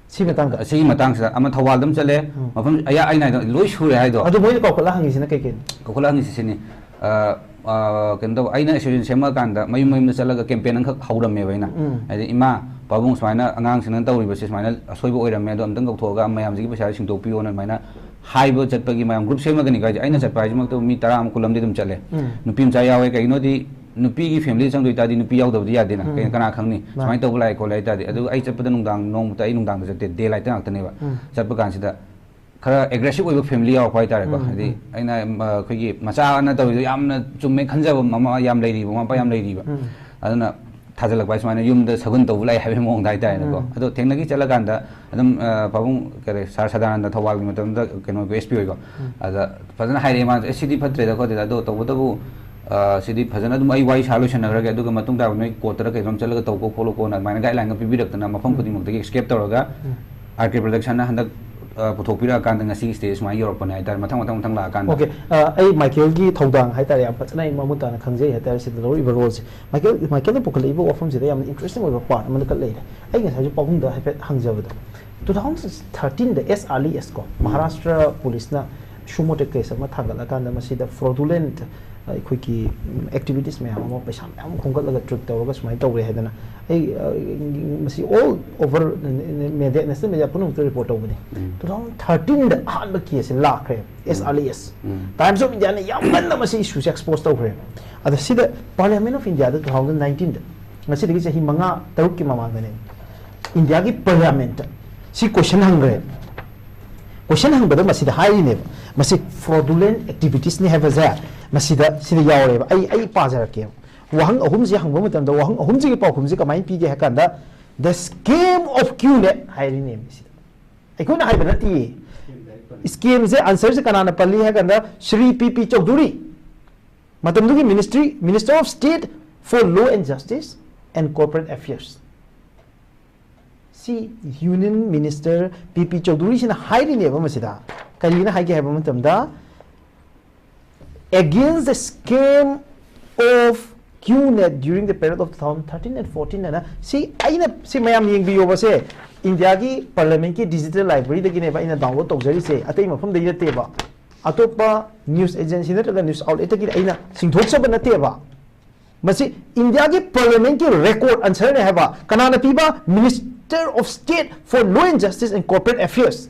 ꯁꯤ ꯃꯇꯥꯡꯗ? ꯁꯤꯒꯤ ꯃꯇꯥꯡꯁꯤꯗ ꯑꯃ ꯊꯧꯕꯥꯜꯗ ꯑꯃ ꯆꯠꯂꯦ, ꯎꯝ꯫ ꯃꯐꯝ ꯑꯌꯥ-, ꯑꯩꯅ ꯍꯥꯏꯗꯣ ꯂꯣꯏ ꯁꯨꯔꯦ ꯍꯥꯏꯗꯣ꯫ ꯑꯗꯨ ꯃꯣꯏꯅ ꯀꯧꯈꯠꯂ ꯍꯪꯉꯤꯁꯤꯅ ꯀꯩ ꯀꯩꯅꯣ? ꯀꯧꯈꯠꯂ ꯍꯪꯉꯤꯁꯤ ꯁꯤꯅꯤ꯫ ꯑ, ꯑ, ꯀꯩꯅꯣ ꯇꯧꯕ, ꯑꯩꯅ association ꯁꯦꯝꯃꯛꯑꯀꯥꯟꯗ ꯃꯌꯨꯝ ꯃꯌꯨꯝꯗ ꯆꯠꯂꯒ campaign ꯑꯃꯈꯛ ꯍꯧꯔꯝꯃꯦꯕ ꯑꯩꯅ꯫ ꯎꯝ꯫ ꯍꯥꯏꯗꯤ, "ꯏꯃꯥ, ꯄꯥꯕꯨꯡ ꯁꯨꯃꯥꯏꯅ ꯑꯉꯥꯡꯁꯤꯡꯅ ꯇꯧꯔꯤꯕꯁꯦ ꯁꯨꯃꯥꯏꯅ ꯑꯁꯣꯏꯕ ꯑꯣꯏꯔꯝꯃꯦ, ꯑꯗꯣ ꯑꯝꯇꯪ ꯀꯧꯊꯣꯛꯑꯒ ꯃꯌꯥꯝꯁꯤꯒꯤ ꯄꯩꯁꯥꯁꯦ ꯁꯤꯡꯗꯣꯛꯄꯤꯌꯣꯅ" ꯑꯗꯨꯃꯥꯏꯅ ꯍꯥꯏꯕ ꯆꯠꯄꯒꯤ ꯃꯌꯥꯝ group ꯁꯦꯝꯃꯒꯅꯤꯀꯣ ꯍꯥꯏꯁꯦ꯫ ꯑꯩꯅ ꯎꯝ꯫ ꯆꯠꯄ ꯍꯥꯏꯁꯤꯃꯛꯇꯕꯨ ꯃꯤ ꯇꯔꯥ ꯑꯃ, ꯀꯨꯟ ꯑꯃꯗꯤ ꯑꯗꯨꯝ ꯆꯠꯂꯦ꯫ ꯎꯝ꯫ ꯅꯨꯄꯤ ꯃꯆꯥ ꯌꯥꯎꯋꯦ꯫ ꯀꯩꯒꯤꯅꯣꯗꯤ ꯅꯨꯄꯤꯒꯤ family ꯆꯪꯗꯣꯏ ꯇꯥꯔꯗꯤ ꯅꯨꯄꯤ ꯌꯥꯎꯗꯕꯗꯤ ꯌꯥꯗꯦꯅ꯫ ꯎꯝ꯫ ꯀꯩ-, ꯀꯅꯥ ꯈꯪꯅꯤ? ꯃꯥꯅꯤ꯫ ꯁꯨꯃꯥꯏꯅ ꯇꯧꯕ ꯂꯥꯛꯑꯦ ꯈꯣꯠꯂꯦ ꯍꯥꯏ ꯇꯥꯔꯗꯤ꯫ ꯑꯗꯨ ꯑꯩ ꯆꯠꯄꯗ ꯅꯨꯡꯗꯥꯡ, ꯅꯣꯡꯃꯇ ꯑꯩ ꯅꯨꯡꯗꯥꯡꯗ ꯆꯠꯇꯦ, day light ꯇ ꯉꯥꯛꯇꯅꯦꯕ꯫ ꯎꯝ꯫ ꯆꯠꯄ ꯀꯥꯟꯁꯤꯗ ꯈꯔ aggressive ꯑꯣꯏꯕ family ꯌꯥꯎꯔꯛꯄ ꯍꯥꯏꯇꯥꯔꯦꯀꯣ꯫ ꯎꯝ, ꯍꯥꯏꯗꯤ ꯎꯝ꯫ ꯑꯩꯅ, ꯎꯝ, ꯑꯩꯈꯣꯏꯒꯤ ꯃꯆꯥꯅ ꯇꯧꯔꯤꯗꯣ ꯌꯥꯝꯅ ꯆꯨꯝꯃꯦ ꯈꯟꯖꯕ ꯃꯃꯥ ꯌꯥꯝ ꯂꯩꯔꯤꯕ, ꯃꯃꯥ ꯃꯄꯥ ꯌꯥꯝ ꯂꯩꯔꯤꯕ꯫ ꯎꯝ꯫ ꯑꯗꯨꯅ ꯊꯥꯖꯤꯜꯂꯛꯄ ꯍꯥꯏ ꯁꯨꯃꯥꯏꯅ ꯌꯨꯝꯗ ꯁꯒꯨꯟ ꯇꯧꯕ ꯂꯥꯛꯑꯦ ꯍꯥꯏꯕꯒꯤ ꯃꯑꯣꯡꯗ ꯍꯥꯏꯇꯥꯔꯦꯅꯦꯀꯣ꯫ ꯎꯝ꯫ ꯑꯗꯣ ꯊꯦꯡꯅꯈꯤ ꯆꯠꯂꯀꯥꯟꯗ ꯑꯗꯨꯝ, ꯑ, ꯄꯥꯕꯨꯡ ꯀꯔꯤ, sir ꯁꯗꯥꯅꯟꯗ ꯊꯧꯕꯥꯜꯒꯤ ꯃꯇꯝꯗ ꯀꯩꯅꯣ S P ꯑꯣꯏꯀꯣ꯫ ꯎꯝ꯫ ꯑꯗ ꯐꯖꯅ ꯍꯥꯏꯔꯛꯑꯦ ꯃꯥꯅ, "ꯑꯦ, ꯁꯤꯗꯤ ꯐꯠꯇ꯭ꯔꯦꯗ ꯈꯣꯠꯇ꯭ꯔꯦꯗ, ꯑꯗꯣ ꯇꯧꯕꯇꯕꯨ, ꯑ, ꯁꯤꯗꯤ ꯐꯖꯅ ꯑꯗꯨꯝ ꯑꯩ ꯋꯥꯔꯤ ꯁꯥ ꯂꯣꯏꯁꯟꯅꯈ꯭ꯔꯒꯦ, ꯑꯗꯨꯒ ꯃꯇꯨꯡ ꯇꯥꯕ ꯅꯣꯏ court ꯇꯔ ꯀꯩꯅꯣꯝ ꯆꯠꯂꯒ ꯇꯧꯀꯣ ꯈꯣꯠꯂꯣꯀꯣꯅ" ꯑꯗꯨꯃꯥꯏꯅ guideline ꯒ ꯄꯤꯕꯤꯔꯛꯇꯅ ꯃꯐꯝ ꯎꯝ꯫ ꯈꯨꯗꯤꯡꯃꯛꯇꯒꯤ escape ꯇꯧꯔꯒ ꯎꯝ꯫ R K Production ꯅ ꯍꯟꯗꯛ, ꯑ, ꯄꯨꯊꯣꯛꯄꯤꯔꯛꯑꯀꯥꯟꯗ ꯉꯁꯤꯒꯤ stage ꯁꯨꯃꯥꯏꯅ ꯌꯧꯔꯛꯄꯅꯦ ꯍꯥꯏꯇꯥꯔꯦ, ꯃꯊꯪ, ꯃꯊꯪ, ꯃꯊꯪ ꯂꯥꯛꯑꯀꯥꯟꯗ꯫ Okay, ꯑ, ꯑꯩ ꯃꯥꯏꯀꯦꯜꯒꯤ ꯊꯧꯗꯥꯡ ꯍꯥꯏꯇꯥꯔꯦ, ꯌꯥꯝ ꯐꯖꯅ ꯑꯩ ꯃꯃꯨꯠ ꯇꯥꯅ ꯈꯪꯖꯩ ꯍꯥꯏꯇꯥꯔꯦ, ꯁꯤꯗ ꯂꯧꯔꯛꯏꯕ role ꯁꯦ꯫ ꯃꯥꯏꯀꯦꯜ, ꯃꯥꯏꯀꯦꯜꯅ ꯄꯨꯈꯠꯂꯛꯏꯕ ꯋꯥꯐꯝꯁꯤꯗ ꯌꯥꯝꯅ interesting ꯑꯣꯏꯕ part ꯑꯃꯈꯛ ꯂꯩꯔꯦ꯫ ꯑꯩ ꯉꯁꯥꯏꯁꯨ ꯄꯥꯕꯨꯡꯗ ꯍꯥꯏꯐꯦꯠ ꯍꯪꯖꯕꯗꯣ, two thousand thirteen ꯗ S R L S ꯀꯣ, ꯎꯝ꯫ ꯃꯍꯥꯔꯥꯁꯇ꯭ꯔ ꯄꯨꯂꯤꯁꯅ ꯁꯨꯃꯣ ꯇꯦꯛ ꯀꯦꯁ ꯑꯃ ꯊꯥꯡꯒꯠꯂꯀꯥꯟꯗ ꯃꯁꯤꯗ ꯐ꯭ꯔꯣꯗꯨꯂꯦꯟꯠ ꯑꯩꯈꯣꯏꯒꯤ ꯑꯦꯛꯇꯤꯚꯤꯇꯤꯁ ꯃꯌꯥꯝ ꯑꯃ, ꯄꯩꯁꯥ ꯃꯌꯥꯝ ꯑꯃ ꯈꯣꯝꯒꯠꯂꯒ ꯇ꯭ꯔꯤꯠ ꯇꯧꯔꯒ ꯁꯨꯃꯥꯏꯅ ꯇꯧꯔꯦ ꯍꯥꯏꯗꯅ, ꯑꯩ ꯑ, ꯃꯁꯤ all over media, national media ꯄꯨꯝꯅꯃꯛꯇ ꯔꯤꯄꯣꯔꯠ ꯇꯧꯕꯅꯤ꯫ ꯎꯝ. Two thousand thirteenꯗ ꯑꯍꯥꯟꯕ ꯀꯦꯁꯁꯦ ꯂꯥꯛꯈ꯭ꯔꯦ, ꯎꯝ. S R S. Um. Times of Indiaꯅ ꯌꯥꯝ ꯀꯟꯅ ꯃꯁꯤ ꯏꯁꯨꯁꯦ ꯑꯦꯛꯁꯄꯣꯖ ꯇꯧꯈ꯭ꯔꯦ꯫ ꯑꯗ ꯁꯤꯗ Parliament of Indiaꯗ two thousand nineteenꯗ, ꯉꯁꯤꯗꯒꯤ ꯆꯍꯤ ꯃꯉꯥ ꯇꯔꯨꯛꯀꯤ ꯃꯃꯥꯡꯗꯅꯦ, ꯏꯟꯗꯤꯌꯥꯒꯤ ꯄꯥꯔꯂꯤꯌꯥꯃꯦꯟꯠꯇ ꯁꯤ ꯀꯣꯏꯁꯟ ꯍꯪꯈ꯭ꯔꯦ꯫ ꯀꯣꯏꯁꯟ ꯍꯪꯕꯗ ꯃꯁꯤꯗ ꯍꯥꯏꯔꯤꯅꯦꯕ, ꯃꯁꯤ ꯐ꯭ꯔꯣꯗꯨꯂꯦꯟ ꯑꯦꯛꯇꯤꯚꯤꯇꯤꯁꯅꯤ ꯍꯥꯏꯕꯁꯦ ꯃꯁꯤꯗ, ꯁꯤꯗ ꯌꯥꯎꯔꯦꯕ꯫ ꯑꯩ, ꯑꯩ ꯄꯥꯖꯔꯛꯀꯦꯕ꯫ ꯋꯥꯍꯪ ꯑꯍꯨꯝꯁꯤ ꯍꯪꯕ ꯃꯇꯝꯗ, ꯋꯥꯍꯪ ꯑꯍꯨꯝꯁꯤꯒꯤ ꯄꯥꯎꯈꯨꯝꯁꯤ ꯀꯃꯥꯏꯅ ꯄꯤꯒꯦ ꯍꯥꯏ ꯀꯥꯟꯗ, "The scam of QNet" ꯍꯥꯏꯔꯤꯅꯦꯕ ꯁꯤꯗ꯫ ꯑꯩꯈꯣꯏꯅ ꯍꯥꯏꯕ ꯅꯠꯇꯦꯌꯦ꯫ ꯁ꯭ꯀꯦꯝꯁꯦ ꯑꯟꯁꯔꯁꯦ ꯀꯅꯥꯅ ꯄꯜꯂꯤ ꯍꯥꯏ ꯀꯥꯟꯗ, ꯁ꯭ꯔꯤ ꯄꯤ ꯄꯤ ꯆꯧꯙꯨꯔꯤ, ꯃꯇꯝꯗꯨꯒꯤ ministry, Minister of State for Law and Justice and Corporate Affairs꯫ ꯁꯤ ꯌꯨꯅꯤꯌꯟ ꯃꯤꯅꯤꯁꯇꯔ ꯄꯤ ꯄꯤ ꯆꯧꯙꯨꯔꯤꯁꯤꯅ ꯍꯥꯏꯔꯤꯅꯦꯕ ꯃꯁꯤꯗ꯫ ꯀꯔꯤꯅ ꯍꯥꯏꯒꯦ ꯍꯥꯏꯕ ꯃꯇꯝꯗ, "Against the scam of QNet during the period of two thousand thirteen and fourteen" ꯍꯥꯏꯅ, ꯁꯤ ꯑꯩꯅ, ꯁꯤ ꯃꯌꯥꯝ ꯌꯦꯡꯕꯤꯌꯣꯕꯁꯦ, ꯏꯟꯗꯤꯌꯥꯒꯤ ꯄꯥꯔꯂꯤꯌꯥꯃꯦꯟꯠꯀꯤ ꯗꯤꯖꯤꯇꯦꯜ ꯂꯥꯏꯕ꯭ꯔꯦꯔꯤꯗꯒꯤꯅꯦꯕ ꯑꯩꯅ ꯗꯥꯎꯟꯂꯣꯗ ꯇꯧꯖꯔꯤꯁꯦ, ꯑꯇꯩ ꯃꯐꯝꯗꯒꯤ ꯅꯠꯇꯦꯕ, ꯑꯇꯣꯞꯄ ꯅ꯭ꯌꯨꯁ ꯑꯦꯖꯦꯟꯁꯤ ꯅꯠꯇ꯭ꯔꯒ ꯅ꯭ꯌꯨꯁ ꯑꯥꯎꯠꯂꯦꯠꯇꯒꯤ ꯑꯩꯅ ꯆꯤꯡꯊꯣꯛꯆꯕ ꯅꯠꯇꯦꯕ꯫ ꯃꯁꯤ ꯏꯟꯗꯤꯌꯥꯒꯤ ꯄꯥꯔꯂꯤꯌꯥꯃꯦꯟꯠꯀꯤ ꯔꯦꯀꯣꯔꯗ ꯑꯟꯁꯔꯅꯦ ꯍꯥꯏꯕ꯫ ꯀꯅꯥꯅ ꯄꯤꯕ? Minister of State for Law and Justice and Corporate Affairs꯫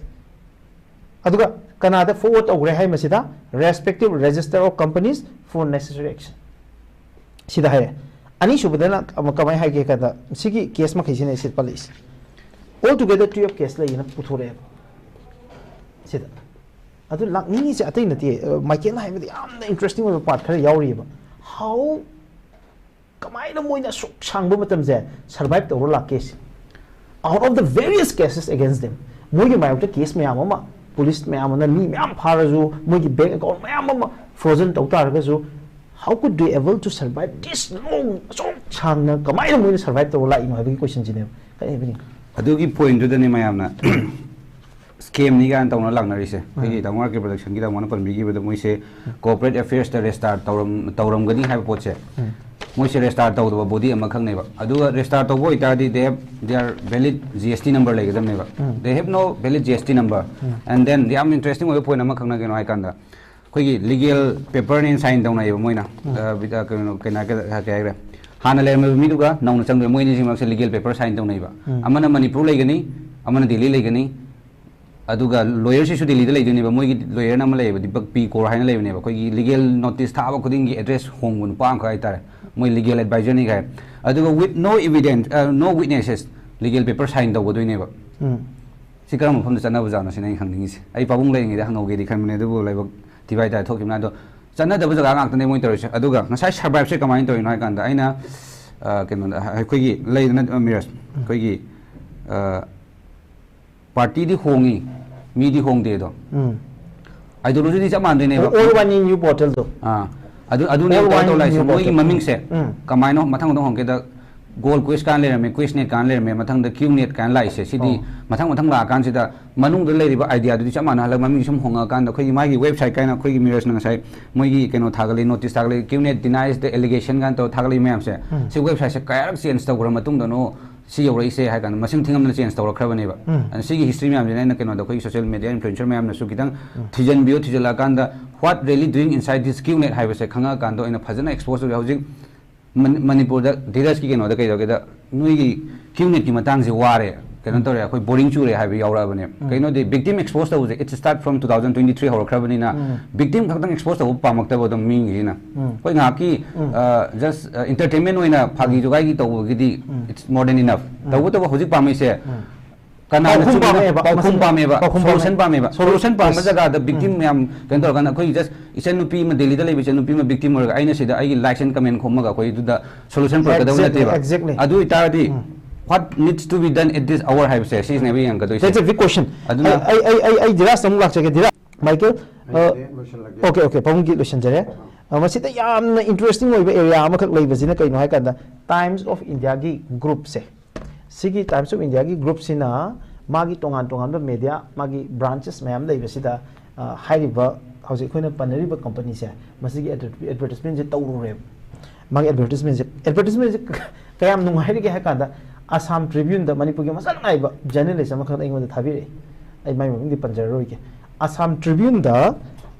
ꯑꯗꯨꯒ ꯀꯅꯥꯗ ꯐꯣꯔꯋꯥꯔꯗ ꯇꯧꯈ꯭ꯔꯦ ꯍꯥꯏ ꯃꯁꯤꯗ? "Respective Register of Companies for necessary action" ꯁꯤꯗ ꯍꯥꯏꯔꯦ꯫ ꯑꯅꯤꯁꯨꯕꯗꯅ ꯑꯃꯨꯛ ꯀꯃꯥꯏꯅ ꯍꯥꯏꯒꯦ ꯍꯥꯏꯗ, ꯁꯤꯒꯤ ꯀꯦꯁ ꯃꯈꯩꯁꯤꯅ ꯁꯤꯗ ꯄꯜꯂꯛꯏꯁꯦ꯫ All together twelve case ꯂꯩꯌꯦꯅ ꯄꯨꯊꯣꯔꯛꯑꯦꯕ ꯁꯤꯗ꯫ ꯑꯗꯨ ꯂꯥꯛꯅꯤꯡꯉꯤꯁꯦ ꯑꯇꯩ ꯅꯠꯇꯦ, ꯑ, ꯃꯥꯏꯀꯦꯜꯅ ꯍꯥꯏꯕꯗ ꯌꯥꯝꯅ ꯏꯟꯇꯔꯦꯁꯇꯤꯡ ꯑꯣꯏꯕ ꯄꯥꯔꯠ ꯈꯔ ꯌꯥꯎꯔꯤꯑꯕ꯫ How, ꯀꯃꯥꯏꯅ ꯃꯣꯏꯅ ꯑꯁꯨꯛ ꯁꯥꯡꯕ ꯃꯇꯝꯁꯦ ꯁꯔꯚꯥꯏꯚ ꯇꯧꯔ ꯂꯥꯛꯀꯦ ꯁꯤ? Out of the various cases against them, ꯃꯣꯏꯒꯤ ꯃꯥꯌꯣꯛꯇ ꯀꯦꯁ ꯃꯌꯥꯝ ꯑꯃ, ꯄꯨꯂꯤꯁ ꯃꯌꯥꯝ ꯑꯃꯅ ꯃꯤ ꯃꯌꯥꯝ ꯐꯥꯔꯁꯨ, ꯃꯣꯏꯒꯤ ꯕꯦꯡꯛ ꯑꯦꯀꯥꯎꯟ ꯃꯌꯥꯝ ꯑꯃ ꯐ꯭ꯔꯣꯖꯟ ꯇꯧ ꯇꯥꯔꯒꯁꯨ, how could they able to survive this long? ꯑꯁꯨꯛ ꯁꯥꯡꯅ ꯀꯃꯥꯏꯅ ꯃꯣꯏꯅ ꯁꯔꯚꯥꯏꯚ ꯇꯧꯔ ꯂꯥꯛꯏꯅꯣ ꯍꯥꯏꯕꯒꯤ ꯀꯣꯏꯁꯟꯁꯤꯅꯦꯕ꯫ ꯀꯔꯤ ꯍꯥꯏꯕꯤꯅꯤꯡ? ꯑꯗꯨꯒꯤ ꯄꯣꯏꯟꯠꯇꯨꯗꯅꯦ ꯃꯌꯥꯝꯅ ꯁ꯭ꯀꯦꯝꯅꯤ ꯀꯥꯏꯅ ꯇꯧꯅ ꯂꯥꯛꯅꯔꯤꯁꯦ꯫ ꯑꯩꯈꯣꯏꯒꯤ ꯇꯥꯃꯣ ꯑꯥꯔ ꯀꯦ ꯄ꯭ꯔꯗꯛꯁꯟꯒꯤ ꯇꯥꯃꯣꯅ ꯄꯟꯕꯤꯈꯤꯕꯗ, ꯃꯣꯏꯁꯦ ꯀꯣꯔꯄꯣꯔꯦꯠ ꯑꯦꯐꯤꯌꯔꯁꯇ ꯔꯦꯖꯤꯁꯇꯥꯔ ꯇꯧꯔꯝ ꯇꯧꯔꯝꯒꯅꯤ ꯍꯥꯏꯕ ꯄꯣꯠꯁꯦ꯫ ꯃꯣꯏꯁꯦ register ꯇꯧꯗꯕ body ꯑꯃꯈꯛꯅꯦꯕ꯫ ꯑꯗꯨꯒ register ꯇꯧꯕ ꯑꯣꯏꯇꯥꯔꯗꯤ they have their valid G S T number ꯂꯩꯒꯗꯕꯅꯦꯕ꯫ They have no valid G S T number. And then ꯌꯥꯝ interesting ꯑꯣꯏꯕ point ꯑꯃꯈꯛꯅ ꯀꯩꯅꯣ ꯍꯥꯏꯀꯥꯟꯗ, ꯑꯩꯈꯣꯏꯒꯤ legal paperꯅꯦꯅ sign ꯇꯧꯅꯩꯌꯦꯕ ꯃꯣꯏꯅ꯫ ꯑ, ꯕꯤꯗ-, ꯀꯩꯅꯣ, ꯀꯩꯅꯣ, ꯀꯩ ꯍꯥꯏꯈ꯭ꯔꯦ? ꯍꯥꯟꯅ ꯂꯩꯔꯝꯃꯤꯕ ꯃꯤꯗꯨꯒ ꯅꯧꯅ ꯆꯪꯗꯣꯏꯕ, ꯃꯣꯏ ꯑꯅꯤꯁꯤ ꯃꯔꯛꯁꯦ legal paper sign ꯇꯧꯅꯩꯕ꯫ ꯑꯃꯅ ꯃꯅꯤꯄꯨꯔ ꯂꯩꯒꯅꯤ, ꯑꯃꯅ ꯗꯦꯜꯂꯤ ꯂꯩꯒꯅꯤ꯫ ꯑꯗꯨꯒ lawyerꯁꯤꯁꯨ ꯗꯦꯜꯂꯤꯗ ꯂꯩꯗꯣꯏꯅꯦꯕ꯫ ꯃꯣꯏꯒꯤ lawyerꯅ ꯑꯃ ꯂꯩꯌꯦꯕ, ꯗꯤꯄꯛ ꯄꯤ ꯀꯣꯔ ꯍꯥꯏꯅ ꯂꯩꯕꯅꯦꯕ꯫ ꯑꯩꯈꯣꯏꯒꯤ legal notice ꯊꯥꯕ ꯈꯨꯗꯤꯡꯒꯤ address ꯍꯣꯡꯕ ꯅꯨꯄꯥ ꯑꯃꯈꯛ ꯍꯥꯏꯇꯥꯔꯦ꯫ ꯃꯣꯏ legal advisorꯅꯤ ꯀꯥꯏ꯫ ꯑꯗꯨꯒ with no evidence, ꯑ, no witnesses, legal paper sign ꯇꯧꯒꯗꯣꯏꯅꯦꯕ꯫ ꯁꯤ ꯀꯔꯝꯕ ꯃꯐꯝꯗ ꯆꯠꯅꯕꯖꯥꯠꯅꯣ ꯁꯤꯅ ꯑꯩꯅ ꯈꯪꯅꯤꯡꯉꯤꯁꯦ꯫ ꯑꯩ ꯄꯥꯕꯨꯡ ꯂꯩꯔꯤꯉꯩꯗ ꯍꯪꯍꯧꯒꯦꯗꯤ ꯈꯟꯕꯅꯦ, ꯑꯗꯨꯕꯨ ꯂꯥꯏꯕꯛ ꯊꯤꯕ ꯍꯥꯏꯇꯥꯔꯦ, ꯊꯣꯛꯈꯤꯕꯅ꯫ ꯑꯗꯣ ꯆꯠꯅꯗꯕ ꯖꯒꯥ ꯉꯥꯛꯇꯅꯦ ꯃꯣꯏ ꯇꯧꯔꯤꯁꯦ꯫ ꯑꯗꯨꯒ ꯉꯁꯥꯏ surviveꯁꯦ ꯀꯃꯥꯏꯅ ꯇꯧꯔꯤꯅꯣ ꯍꯥꯏ ꯀꯥꯟꯗ, ꯑꯩꯅ, ꯑ, ꯀꯩꯅꯣꯗ, ꯑ, ꯑꯩꯈꯣꯏꯒꯤ ꯂꯩꯗꯅ, ꯑ, ꯃꯤꯔꯥꯖ, ꯑꯩꯈꯣꯏꯒꯤ, ꯑ, partyꯗꯤ ꯍꯣꯡꯉꯤ, ꯃꯤꯗꯤ ꯍꯣꯡꯗꯦ ꯑꯗꯣ꯫ Ideologyꯗꯤ ꯆꯞ ꯃꯥꯟꯅꯗꯣꯏꯅꯦꯕ꯫ Old Wine in New Bottleꯗꯣ꯫ ꯑꯥ, ꯑꯗꯨ, ꯑꯗꯨꯅꯦ Old Wine in New Bottle꯫ ꯃꯣꯏꯒꯤ ꯃꯃꯤꯡꯁꯦ ꯀꯃꯥꯏꯅ ꯃꯊꯪ ꯃꯊꯪ ꯍꯣꯡꯒꯦꯗ, Gold Quest ꯀꯥꯏꯅ ꯂꯩꯔꯝꯃꯦ, QuestNet ꯀꯥꯏꯅ ꯂꯩꯔꯝꯃꯦ, ꯃꯊꯪꯗ QNet ꯀꯥꯏꯅ ꯂꯥꯛꯏꯁꯦ꯫ ꯁꯤꯗꯤ ꯃꯊꯪ ꯃꯊꯪ ꯂꯥꯛꯑꯀꯥꯟꯁꯤꯗ ꯃꯅꯨꯡꯗ ꯂꯩꯔꯤꯕ ideaꯗꯨꯗꯤ ꯆꯞ ꯃꯥꯟꯅꯍꯜꯂꯒ ꯃꯃꯤꯡ ꯁꯨꯝ ꯍꯣꯡꯉꯛꯑꯀꯥꯟꯗ ꯑꯩꯈꯣꯏꯒꯤ ꯃꯥꯒꯤ website ꯀꯥꯏꯅ ꯑꯩꯈꯣꯏꯒꯤ ꯃꯤꯔꯥꯖꯅ ꯉꯁꯥꯏ ꯃꯣꯏꯒꯤ ꯀꯩꯅꯣ ꯊꯥꯒꯠꯂꯤ, notice ꯊꯥꯒꯠꯂꯤ, QNet denies the allegation ꯀꯥꯏꯅ ꯇꯧꯔ ꯊꯥꯒꯠꯂꯤ ꯃꯌꯥꯝꯁꯦ꯫ ꯁꯤ websiteꯁꯦ ꯀꯌꯥꯔꯛ change ꯇꯧꯈ꯭ꯔ ꯃꯇꯨꯡꯗꯅꯣ ꯁꯤ ꯌꯧꯔꯛꯏꯁꯦ ꯍꯥꯏ ꯀꯥꯟꯗ ꯃꯁꯤꯡ ꯊꯤꯉꯝꯗꯅ change ꯇꯧꯔꯛꯈ꯭ꯔꯕꯅꯦꯕ꯫ ꯑꯗꯨꯅ ꯁꯤꯒꯤ history ꯃꯌꯥꯝꯁꯤꯅ ꯑꯩꯅ ꯀꯩꯅꯣꯗ ꯑꯩꯈꯣꯏꯒꯤ social media influencer ꯃꯌꯥꯝꯅꯁꯨ ꯈꯤꯇꯪ ꯊꯤꯖꯤꯟꯕꯤꯌꯣ, ꯊꯤꯖꯤꯜꯂꯛꯑꯀꯥꯟꯗ what really doing inside this QNet ꯍꯥꯏꯕꯁꯦ ꯈꯪꯉꯛꯑꯀꯥꯟꯗ ꯑꯣꯏꯅ ꯐꯖꯅ expose ꯇꯧꯕꯤꯌꯣ꯫ ꯍꯧꯖꯤꯛ ꯃꯅꯤ-, ꯃꯅꯤꯄꯨꯔꯗ ꯙꯤꯔꯖꯀꯤ ꯀꯩꯅꯣꯗ ꯀꯩꯗꯧꯒꯦꯗ, "ꯅꯣꯏꯒꯤ QNetꯀꯤ ꯃꯇꯥꯡꯁꯦ ꯋꯥꯔꯦ, ꯀꯩꯅꯣ ꯇꯧꯔꯦ, ꯑꯩꯈꯣꯏ boring ꯆꯨꯔꯦ" ꯍꯥꯏꯕ ꯌꯥꯎꯔꯛꯑꯕꯅꯦ꯫ ꯀꯩꯅꯣꯗꯤ victim expose ꯇꯧꯕꯁꯦ, it start from two thousand twenty three ꯍꯧꯔꯛꯈ꯭ꯔꯕꯅꯤꯅ, victim ꯈꯛꯇꯪ expose ꯇꯧꯕ ꯄꯥꯝꯃꯛꯇꯕ ꯑꯗꯨꯝ ꯃꯤꯁꯤꯅ꯫ ꯑꯩꯈꯣꯏ ꯉꯥꯏꯍꯥꯛꯀꯤ, ꯑ, just, ꯑ, entertainment ꯑꯣꯏꯅ ꯐꯥꯒꯤ ꯖꯨꯒꯥꯏꯒꯤ ꯇꯧꯕꯒꯤꯗꯤ it's more than enough꯫ ꯇꯧꯕꯇꯕꯨ ꯍꯧꯖꯤꯛ ꯄꯥꯝꯃꯤꯁꯦ ꯀꯅꯥꯅ ꯄꯥꯎꯈꯨꯝ ꯆꯨꯝꯃꯤꯅꯣ? ꯄꯥꯝꯃꯦꯕ, ꯄꯥꯎꯈꯨꯝ ꯃꯁꯤꯡ ꯄꯥꯝꯃꯦꯕ, ꯄꯥꯎꯈꯨꯝ solution ꯄꯥꯝꯃꯦ꯫ ꯄꯥꯝꯃꯦꯕ꯫ Solution ꯄꯥꯝꯕ ꯖꯒꯥꯗ victim ꯃꯌꯥꯝ ꯀꯩꯅꯣ ꯇꯧꯔꯀꯥꯟꯗ ꯑꯩꯈꯣꯏ just ꯏꯆꯟꯅꯨꯄꯤ ꯑꯃ ꯗꯦꯜꯂꯤꯗ ꯂꯩꯕ ꯏꯆꯟꯅꯨꯄꯤ ꯑꯃ victim ꯑꯣꯏꯔꯒ ꯑꯩꯅ ꯁꯤꯗ ꯑꯩꯒꯤ likes and comment ꯈꯣꯝꯃꯒ ꯑꯩꯈꯣꯏ ꯑꯗꯨꯗ solution ꯄꯨꯔꯛꯀꯗꯕ exactly, ꯅꯠꯇꯦꯕ꯫ Exactly꯫ ꯑꯗꯨ ꯑꯣꯏꯇꯥꯔꯗꯤ what needs to be done at this hour ꯍꯥꯏꯕꯁꯦ ꯁꯤꯁꯤꯅꯦꯕ ꯌꯦꯡꯒꯗꯣꯏꯁꯦ꯫ That's a big question꯫ ꯑꯗꯨꯅ ꯑꯩ, ꯑꯩ, ꯑꯩ, ꯑꯩ ꯙꯤꯔꯥꯖꯇ ꯑꯃꯨꯛ ꯂꯥꯛꯆꯒꯦ꯫ ꯙꯤꯔꯥꯖ, ꯃꯥꯏꯀꯦꯜ, ꯑ, ꯑꯩꯁꯦ ꯂꯣꯏꯁꯤꯜꯂꯒꯦ꯫ Okay, okay, ꯄꯥꯕꯨꯡꯒꯤ ꯂꯣꯏꯁꯤꯟꯖꯔꯦ꯫ ꯑ, ꯃꯁꯤꯗ ꯌꯥꯝꯅ interesting ꯑꯣꯏꯕ area ꯑꯃꯈꯛ ꯂꯩꯕꯁꯤꯅ ꯀꯩꯅꯣ ꯍꯥꯏ ꯀꯥꯟꯗ Times of Indiaꯒꯤ groupꯁꯦ꯫ ꯁꯤꯒꯤ Times of Indiaꯒꯤ groupꯁꯤꯅ ꯃꯥꯒꯤ ꯇꯣꯉꯥꯟ ꯇꯣꯉꯥꯟꯕ media, ꯃꯥꯒꯤ branches ꯃꯌꯥꯝ ꯂꯩꯕꯁꯤꯗ, ꯑ, ꯍꯥꯏꯔꯤꯕ ꯍꯧꯖꯤꯛ ꯑꯩꯈꯣꯏꯅ ꯄꯟꯅꯔꯤꯕ companyꯁꯦ, ꯃꯁꯤꯒꯤ adver-, advertisementꯁꯦ ꯇꯧꯔꯨꯔꯦꯕ꯫ ꯃꯥꯒꯤ ꯑꯦꯗꯚꯔꯇꯤꯁꯃꯦꯟꯁꯦ ꯑꯦꯗꯚꯔꯇꯤꯁꯃꯦꯟꯁꯦ ꯀꯌꯥꯝ ꯅꯨꯡꯉꯥꯏꯔꯤꯒꯦ ꯍꯥꯏ ꯀꯥꯟꯗ, ꯑꯁꯥꯝ ꯇ꯭ꯔꯤꯕ꯭ꯌꯨꯟꯗ ꯃꯅꯤꯄꯨꯔꯒꯤ ꯃꯁꯛ ꯅꯥꯏꯕ ꯖꯔꯅꯦꯂꯤꯁ ꯑꯃꯈꯛꯅ ꯑꯩꯉꯣꯟꯗ ꯊꯥꯕꯤꯔꯛꯑꯦ꯫ ꯑꯩ ꯃꯥꯏ ꯃꯃꯤꯡꯗꯤ ꯄꯟꯖꯔꯔꯣꯏꯒꯦ꯫ ꯑꯁꯥꯝ ꯇ꯭ꯔꯤꯕ꯭ꯌꯨꯟꯗ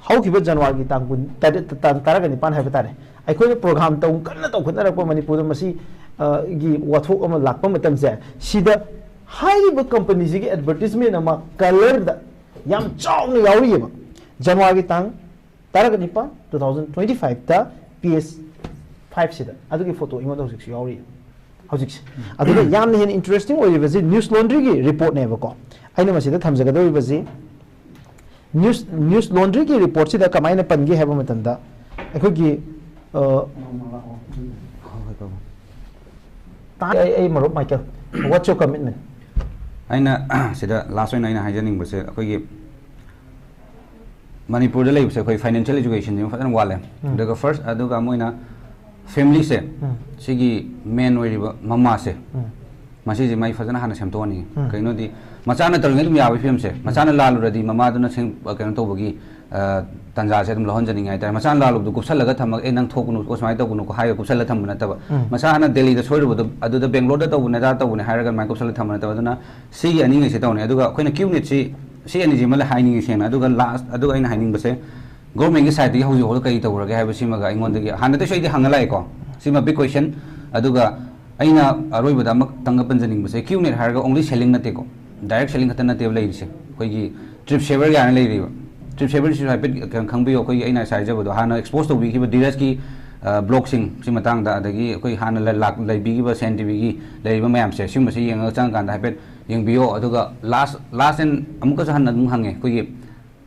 ꯍꯧꯈꯤꯕ ꯖꯅꯋꯥꯔꯤꯒꯤ ꯇꯥꯡ ꯀꯨꯟ ꯇꯔꯦꯠ, ꯇꯥꯡ ꯇꯔꯥꯒ ꯅꯤꯄꯥꯟ ꯍꯥꯏꯕ ꯇꯥꯔꯦ, ꯑꯩꯈꯣꯏꯅ ꯄ꯭ꯔꯣꯒ꯭ꯔꯥꯝ ꯇꯧ ꯀꯟꯅ ꯇꯧꯈꯠꯅꯔꯛꯄ ꯃꯅꯤꯄꯨꯔꯗ ꯃꯁꯤ, ꯑ, ꯒꯤ ꯋꯥꯊꯣꯛ ꯑꯃ ꯂꯥꯛꯄ ꯃꯇꯝꯁꯦ, ꯁꯤꯗ ꯍꯥꯏꯔꯤꯕ ꯀꯝꯄꯅꯤꯁꯤꯒꯤ ꯑꯦꯗꯚꯔꯇꯤꯁꯃꯦꯟ ꯑꯃ ꯀꯂꯔꯗ ꯌꯥꯝ ꯆꯥꯎꯅ ꯌꯥꯎꯔꯤꯑꯕ꯫ ꯖꯅꯋꯥꯔꯤꯒꯤ ꯇꯥꯡ ꯇꯔꯥꯒ ꯅꯤꯄꯥꯟ, two thousand twenty five ꯇ, ꯄꯦꯖ ꯐꯥꯏꯚꯁꯤꯗ ꯑꯗꯨꯒꯤ ꯐꯣꯇꯣ ꯑꯩꯉꯣꯟꯗ ꯍꯧꯖꯤꯛꯁꯨ ꯌꯥꯎꯔꯤ꯫ ꯍꯧꯖꯤꯛꯁꯦ꯫ ꯑꯗꯨꯒ ꯌꯥꯝꯅ ꯍꯦꯟꯅ ꯏꯟꯇꯔꯦꯁꯇꯤꯡ ꯑꯣꯏꯔꯤꯕꯁꯤ ꯅ꯭ꯌꯨꯁ ꯂꯣꯟꯗ꯭ꯔꯤꯒꯤ ꯔꯤꯄꯣꯔꯠꯅꯦꯕꯀꯣ꯫ ꯑꯩꯅ ꯃꯁꯤꯗ ꯊꯝꯖꯒꯗꯧꯔꯤꯕꯁꯤ ꯅ꯭ꯌꯨꯁ, ꯅ꯭ꯌꯨꯁ ꯂꯣꯟꯗ꯭ꯔꯤꯒꯤ ꯔꯤꯄꯣꯔꯠꯁꯤꯗ ꯀꯃꯥꯏꯅ ꯄꯟꯒꯦ ꯍꯥꯏꯕ ꯃꯇꯝꯗ, ꯑꯩꯈꯣꯏꯒꯤ, ꯑ, ꯇꯥ-, ꯑꯩ, ꯑꯩ ꯃꯔꯨꯞ ꯃꯥꯏꯀꯦꯜ, what's your commitment? ꯑꯩꯅ ꯁꯤꯗ ꯂꯥꯁ ꯑꯣꯏꯅ ꯑꯩꯅ ꯍꯥꯏꯖꯅꯤꯡꯕꯁꯦ, ꯑꯩꯈꯣꯏꯒꯤ ꯃꯅꯤꯄꯨꯔꯗ ꯂꯩꯕꯁꯦ ꯑꯩꯈꯣꯏ ꯐꯥꯏꯅꯥꯟꯁꯤꯌꯦꯜ ꯑꯦꯖꯨꯀꯦꯁꯟꯁꯦ ꯐꯖꯅ ꯋꯥꯠꯂꯦ꯫ ꯎꯝ꯫ ꯑꯗꯨꯒ ꯐꯥꯔꯁ, ꯑꯗꯨꯒ ꯃꯣꯏꯅ ꯐꯦꯃꯤꯂꯤꯁꯦ, ꯎꯝ꯫ ꯁꯤꯒꯤ ꯃꯦꯟ ꯑꯣꯏꯔꯤꯕ ꯃꯃꯥꯁꯦ, ꯎꯝ꯫ ꯃꯁꯤꯁꯦ ꯃꯥꯏ ꯐꯖꯅ ꯍꯥꯟꯅ ꯁꯦꯝꯗꯣꯛꯍꯟꯅꯤꯡꯉꯤ꯫ ꯎꯝ꯫ ꯀꯩꯅꯣꯗꯤ ꯃꯆꯥꯅ ꯇꯧꯔꯤꯉꯩ ꯑꯗꯨꯝ ꯌꯥꯕꯒꯤ ꯐꯤꯕꯝꯁꯦ, ꯃꯆꯥꯅ ꯂꯥꯜꯂꯨꯔꯗꯤ ꯃꯃꯥꯗꯨꯅ ꯁꯦꯝ-, ꯀꯩꯅꯣ ꯇꯧꯕꯒꯤ, ꯑ, ꯇꯥꯟꯖꯥꯁꯦ ꯑꯗꯨꯝ ꯂꯧꯍꯟꯖꯅꯤꯡꯉꯦ ꯍꯥꯏꯇꯥꯔꯦ꯫ ꯃꯆꯥꯅ ꯂꯥꯜꯂꯨꯕꯗꯣ ꯀꯨꯞꯁꯜꯂꯒ ꯊꯝꯃꯒ, "ꯑꯦ, ꯅꯪ ꯊꯣꯛꯀꯅꯨ, ꯁꯨꯃꯥꯏꯅ ꯇꯧꯒꯅꯨꯀꯣ" ꯍꯥꯏꯔꯒ ꯀꯨꯞꯁꯜꯂꯒ ꯊꯝꯕ ꯅꯠꯇꯕ, ꯎꯝ꯫ ꯃꯆꯥꯅ ꯗꯦꯜꯂꯤꯗ ꯁꯣꯏꯔꯨꯕꯗꯣ, ꯑꯗꯨꯗ ꯕꯦꯡꯒ꯭ꯂꯣꯔꯗ ꯇꯧꯕꯅꯦ, ꯑꯗꯥ ꯇꯧꯕꯅꯦ ꯍꯥꯏꯔꯒ ꯑꯗꯨꯃꯥꯏꯅ ꯀꯨꯞꯁꯜꯂꯒ ꯊꯝꯕ ꯅꯠꯇꯕ꯫ ꯑꯗꯨꯅ ꯁꯤꯒꯤ ꯑꯅꯤꯉꯩꯁꯦ ꯇꯧꯅꯤ꯫ ꯑꯗꯨꯒ ꯑꯩꯈꯣꯏꯅ ꯀ꯭ꯌꯨ ꯅꯦꯠꯁꯤ, ꯁꯤ ꯑꯅꯤꯁꯤꯃ ꯍꯥꯏꯅꯤꯡꯉꯤ ꯁꯦꯡꯅ꯫ ꯑꯗꯨꯒ ꯂꯥꯁ, ꯑꯗꯨꯒ ꯑꯩꯅ ꯍꯥꯏꯅꯤꯡꯕꯁꯦ, ꯒꯣꯔꯃꯦꯟꯒꯤ ꯁꯥꯏꯠꯇꯒꯤ ꯍꯧꯖꯤꯛ ꯐꯥꯎꯗ ꯀꯔꯤ ꯇꯧꯈ꯭ꯔꯒꯦ ꯍꯥꯏꯕꯁꯤꯃꯒ ꯑꯩꯉꯣꯟꯗꯒꯤ, ꯍꯥꯟꯅꯗꯩꯁꯨ ꯑꯩꯗꯤ ꯍꯪꯉ ꯂꯥꯛꯑꯦꯀꯣ꯫ ꯁꯤꯃ ꯕꯤꯛ ꯀ꯭ꯋꯦꯁꯟ꯫ ꯑꯗꯨꯒ ꯑꯩꯅ ꯑꯔꯣꯏꯕꯗ ꯑꯃꯇꯪꯒ ꯄꯟꯖꯅꯤꯡꯕꯁꯦ, ꯀ꯭ꯌꯨ ꯅꯦꯠ ꯍꯥꯏꯔꯒ ꯑꯣꯡꯂꯤ ꯁꯦꯂꯤꯡ ꯅꯠꯇꯦꯀꯣ, ꯗꯥꯏꯔꯦꯛ ꯁꯦꯂꯤꯡ ꯈꯛꯇ ꯅꯠꯇꯦꯕ ꯂꯩꯔꯤꯁꯦ꯫ ꯑꯩꯈꯣꯏꯒꯤ ꯇ꯭ꯔꯤꯞ ꯁꯦꯚꯔ ꯀꯥꯏꯅ ꯂꯩꯔꯤꯕ, ꯇ꯭ꯔꯤꯞ ꯁꯦꯚꯔꯁꯤꯁꯨ ꯍꯥꯏꯐꯦꯠ ꯀꯩꯅꯣ ꯈꯪꯕꯤꯌꯣ꯫ ꯑꯩꯈꯣꯏꯒꯤ ꯑꯩꯅ ꯉꯁꯥꯏ ꯍꯥꯏꯖꯕꯗꯣ, ꯍꯥꯟꯅ ꯑꯦꯛꯁꯄꯣꯖ ꯇꯧꯕꯤꯈꯤꯕ ꯙꯤꯔꯖꯀꯤ, ꯑ, ꯕ꯭ꯂꯣꯒꯁꯤꯡ ꯁꯤ ꯃꯇꯥꯡꯗ, ꯑꯗꯒꯤ ꯑꯩꯈꯣꯏ ꯍꯥꯟꯅ ꯂ-, ꯂꯥꯛ-, ꯂꯩꯕꯤꯈꯤꯕ ꯁꯦꯟ ꯇꯤꯚꯤꯒꯤ ꯂꯩꯔꯤꯕ ꯃꯌꯥꯝꯁꯦ, ꯁꯤꯒꯨꯝꯕꯁꯤ ꯌꯦꯡꯉꯒ ꯆꯪꯉꯀꯥꯟꯗ ꯍꯥꯏꯐꯦꯠ ꯌꯦꯡꯕꯤꯌꯣ꯫ ꯑꯗꯨꯒ ꯂꯥꯁ, ꯂꯥꯁ ꯑꯦꯟ ꯑꯃꯨꯛꯀꯁꯨ ꯍꯟꯅ ꯑꯗꯨꯝ ꯍꯪꯉꯦ, ꯑꯩꯈꯣꯏꯒꯤ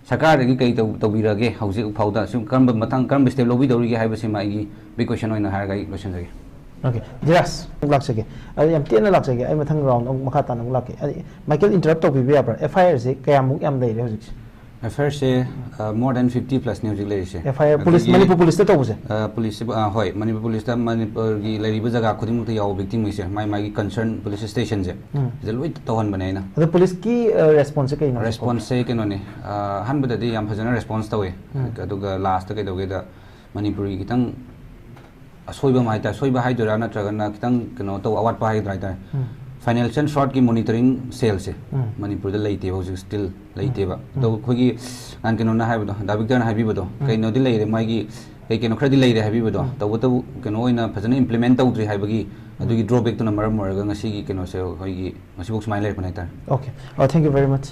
ꯁꯔꯀꯥꯔꯗꯒꯤ ꯀꯩ ꯇꯧ-, ꯇꯧꯕꯤꯔꯒꯦ ꯍꯧꯖꯤꯛ ꯐꯥꯎꯗ? ꯁꯨꯝ ꯀꯔꯝꯕ ꯃꯊꯪ, ꯀꯔꯝꯕ ꯁ꯭ꯇꯦꯞ ꯂꯧꯕꯤꯗꯧꯔꯤꯒꯦ ꯍꯥꯏꯕꯁꯤꯃ ꯑꯩꯒꯤ ꯕꯤꯛ ꯀ꯭ꯋꯦꯁꯟ ꯑꯣꯏꯅ ꯍꯥꯏꯔꯒ ꯑꯩ ꯂꯣꯏꯁꯤꯟꯖꯒꯦ꯫ ꯑꯣꯀꯦ, ꯙꯤꯔꯥꯖ, ꯑꯃꯨꯛ ꯂꯥꯛꯆꯒꯦ꯫ ꯑꯗ ꯌꯥꯝ ꯇꯦꯟꯅ ꯂꯥꯛꯆꯒꯦ, ꯑꯩ ꯃꯊꯪ ꯔꯥꯎꯟ ꯑꯃꯨꯛ ꯃꯈꯥ ꯇꯥꯅ ꯑꯃꯨꯛ ꯂꯥꯛꯀꯦ꯫ ꯑꯗ ꯃꯥꯏꯀꯦꯜ, ꯏꯟꯇꯔꯞ ꯇꯧꯕꯤꯕ ꯌꯥꯕ꯭ꯔꯥ? ꯑꯦꯐ ꯑꯥꯏ ꯑꯥꯔꯁꯦ ꯀꯌꯥꯃꯨꯛ ꯌꯥꯝ ꯂꯩꯔꯦ ꯍꯧꯖꯤꯛꯁꯦ? ꯑꯦꯐ ꯑꯥꯏ ꯑꯥꯔꯁꯦ, ꯑ, more than fifty plus ꯅꯦ ꯍꯧꯖꯤꯛ ꯂꯩꯔꯤꯁꯦ꯫ ꯑꯦꯐ ꯑꯥꯏ ꯑꯥꯔ ꯄꯨꯂꯤꯁ, ꯑꯗꯒꯤ, ꯃꯅꯤꯄꯨꯔ ꯄꯨꯂꯤꯁꯇ ꯇꯧꯕꯁꯦ? ꯑ, ꯄꯨꯂꯤꯁꯁꯤꯕꯨ, ꯑ, ꯍꯣꯏ, ꯃꯅꯤꯄꯨꯔ ꯄꯨꯂꯤꯁꯇ ꯃꯅꯤꯄꯨꯔꯒꯤ ꯂꯩꯔꯤꯕ ꯖꯒꯥ ꯈꯨꯗꯤꯡꯃꯛꯇ ꯌꯥꯎꯕ ꯚꯤꯛꯇꯤꯝꯉꯩꯁꯦ, ꯃꯥꯏ ꯃꯥꯒꯤ ꯀꯟꯁꯔꯟ ꯄꯨꯂꯤꯁ ꯁ꯭ꯇꯦꯁꯟꯁꯦ, ꯎꯝ꯫ ꯁꯤꯗ ꯂꯣꯏ ꯇꯧꯍꯟꯕꯅꯦ ꯑꯩꯅ꯫ ꯑꯗꯣ ꯄꯨꯂꯤꯁꯀꯤ, ꯑ, ꯔꯦꯁꯄꯣꯟꯁꯁꯦ ꯀꯩꯅꯣ? ꯔꯦꯁꯄꯣꯟꯁꯁꯦ ꯀꯩꯅꯣꯅꯦ, ꯑ, ꯑꯍꯥꯟꯕꯗꯗꯤ ꯌꯥꯝ ꯐꯖꯅ ꯔꯦꯁꯄꯣꯟꯁ ꯇꯧꯋꯦ꯫ ꯎꯝ꯫ ꯑꯗꯨꯒ ꯂꯥꯁꯇ ꯀꯩꯗꯧꯒꯦꯗ, ꯃꯅꯤꯄꯨꯔꯒꯤ ꯈꯤꯇꯪ ꯑꯁꯣꯏꯕ ꯑꯃ ꯍꯥꯏꯇꯥꯔꯦ, ꯑꯁꯣꯏꯕ ꯍꯥꯏꯗꯣꯏꯔꯥ ꯅꯠꯇ꯭ꯔꯒꯅ ꯈꯤꯇꯪ ꯀꯩꯅꯣ ꯇꯧꯕ ꯑꯋꯥꯠꯄ ꯍꯥꯏꯒꯗ꯭ꯔꯥ ꯍꯥꯏꯇꯥꯔꯦ, ꯎꯝ. ꯐꯥꯏꯅꯥꯟꯁꯤꯌꯦꯜ ꯁ꯭ꯔꯥꯎꯠꯀꯤ ꯃꯣꯅꯤꯇꯔꯤꯡ ꯁꯦꯜꯁꯦ ꯎꯝ. ꯃꯅꯤꯄꯨꯔꯗ ꯂꯩꯇꯦꯕ ꯍꯧꯖꯤꯛ, ꯁ꯭ꯇꯤꯜ ꯎꯝ. ꯂꯩꯇꯦꯕ꯫ ꯎꯝ. ꯑꯗꯣ ꯑꯩꯈꯣꯏꯒꯤ ꯅꯍꯥꯟ ꯀꯩꯅꯣꯅ ꯍꯥꯏꯕꯗꯣ, ꯗꯥ ꯕꯤꯛꯇꯔꯅ ꯍꯥꯏꯕꯤꯕꯗꯣ, ꯎꯝ. ꯀꯩꯅꯣꯗꯤ ꯂꯩꯔꯦ, ꯃꯥꯒꯤ ꯀꯩ ꯀꯩꯅꯣ ꯈꯔꯗꯤ ꯂꯩꯔꯦ ꯍꯥꯏꯕꯤꯕꯗꯣ, ꯎꯝ. ꯇꯧꯕꯇꯕꯨ ꯀꯩꯅꯣ ꯑꯣꯏꯅ ꯐꯖꯅ ꯏꯝꯄ꯭ꯂꯤꯃꯦꯟ ꯇꯧꯗ꯭ꯔꯤ ꯍꯥꯏꯕꯒꯤ ꯑꯗꯨꯒꯤ ꯗ꯭ꯔꯣꯕꯦꯛꯇꯨꯅ ꯃꯔꯝ ꯑꯣꯏꯔꯒ ꯉꯁꯤꯒꯤ ꯀꯩꯅꯣꯁꯦ ꯑꯩꯈꯣꯏꯒꯤ ꯉꯁꯤꯐꯥꯎ ꯁꯨꯃꯥꯏꯅ ꯂꯩꯔꯛꯄꯅꯦ ꯍꯥꯏꯇꯥꯔꯦ꯫ Okay. Oh, thank you very much.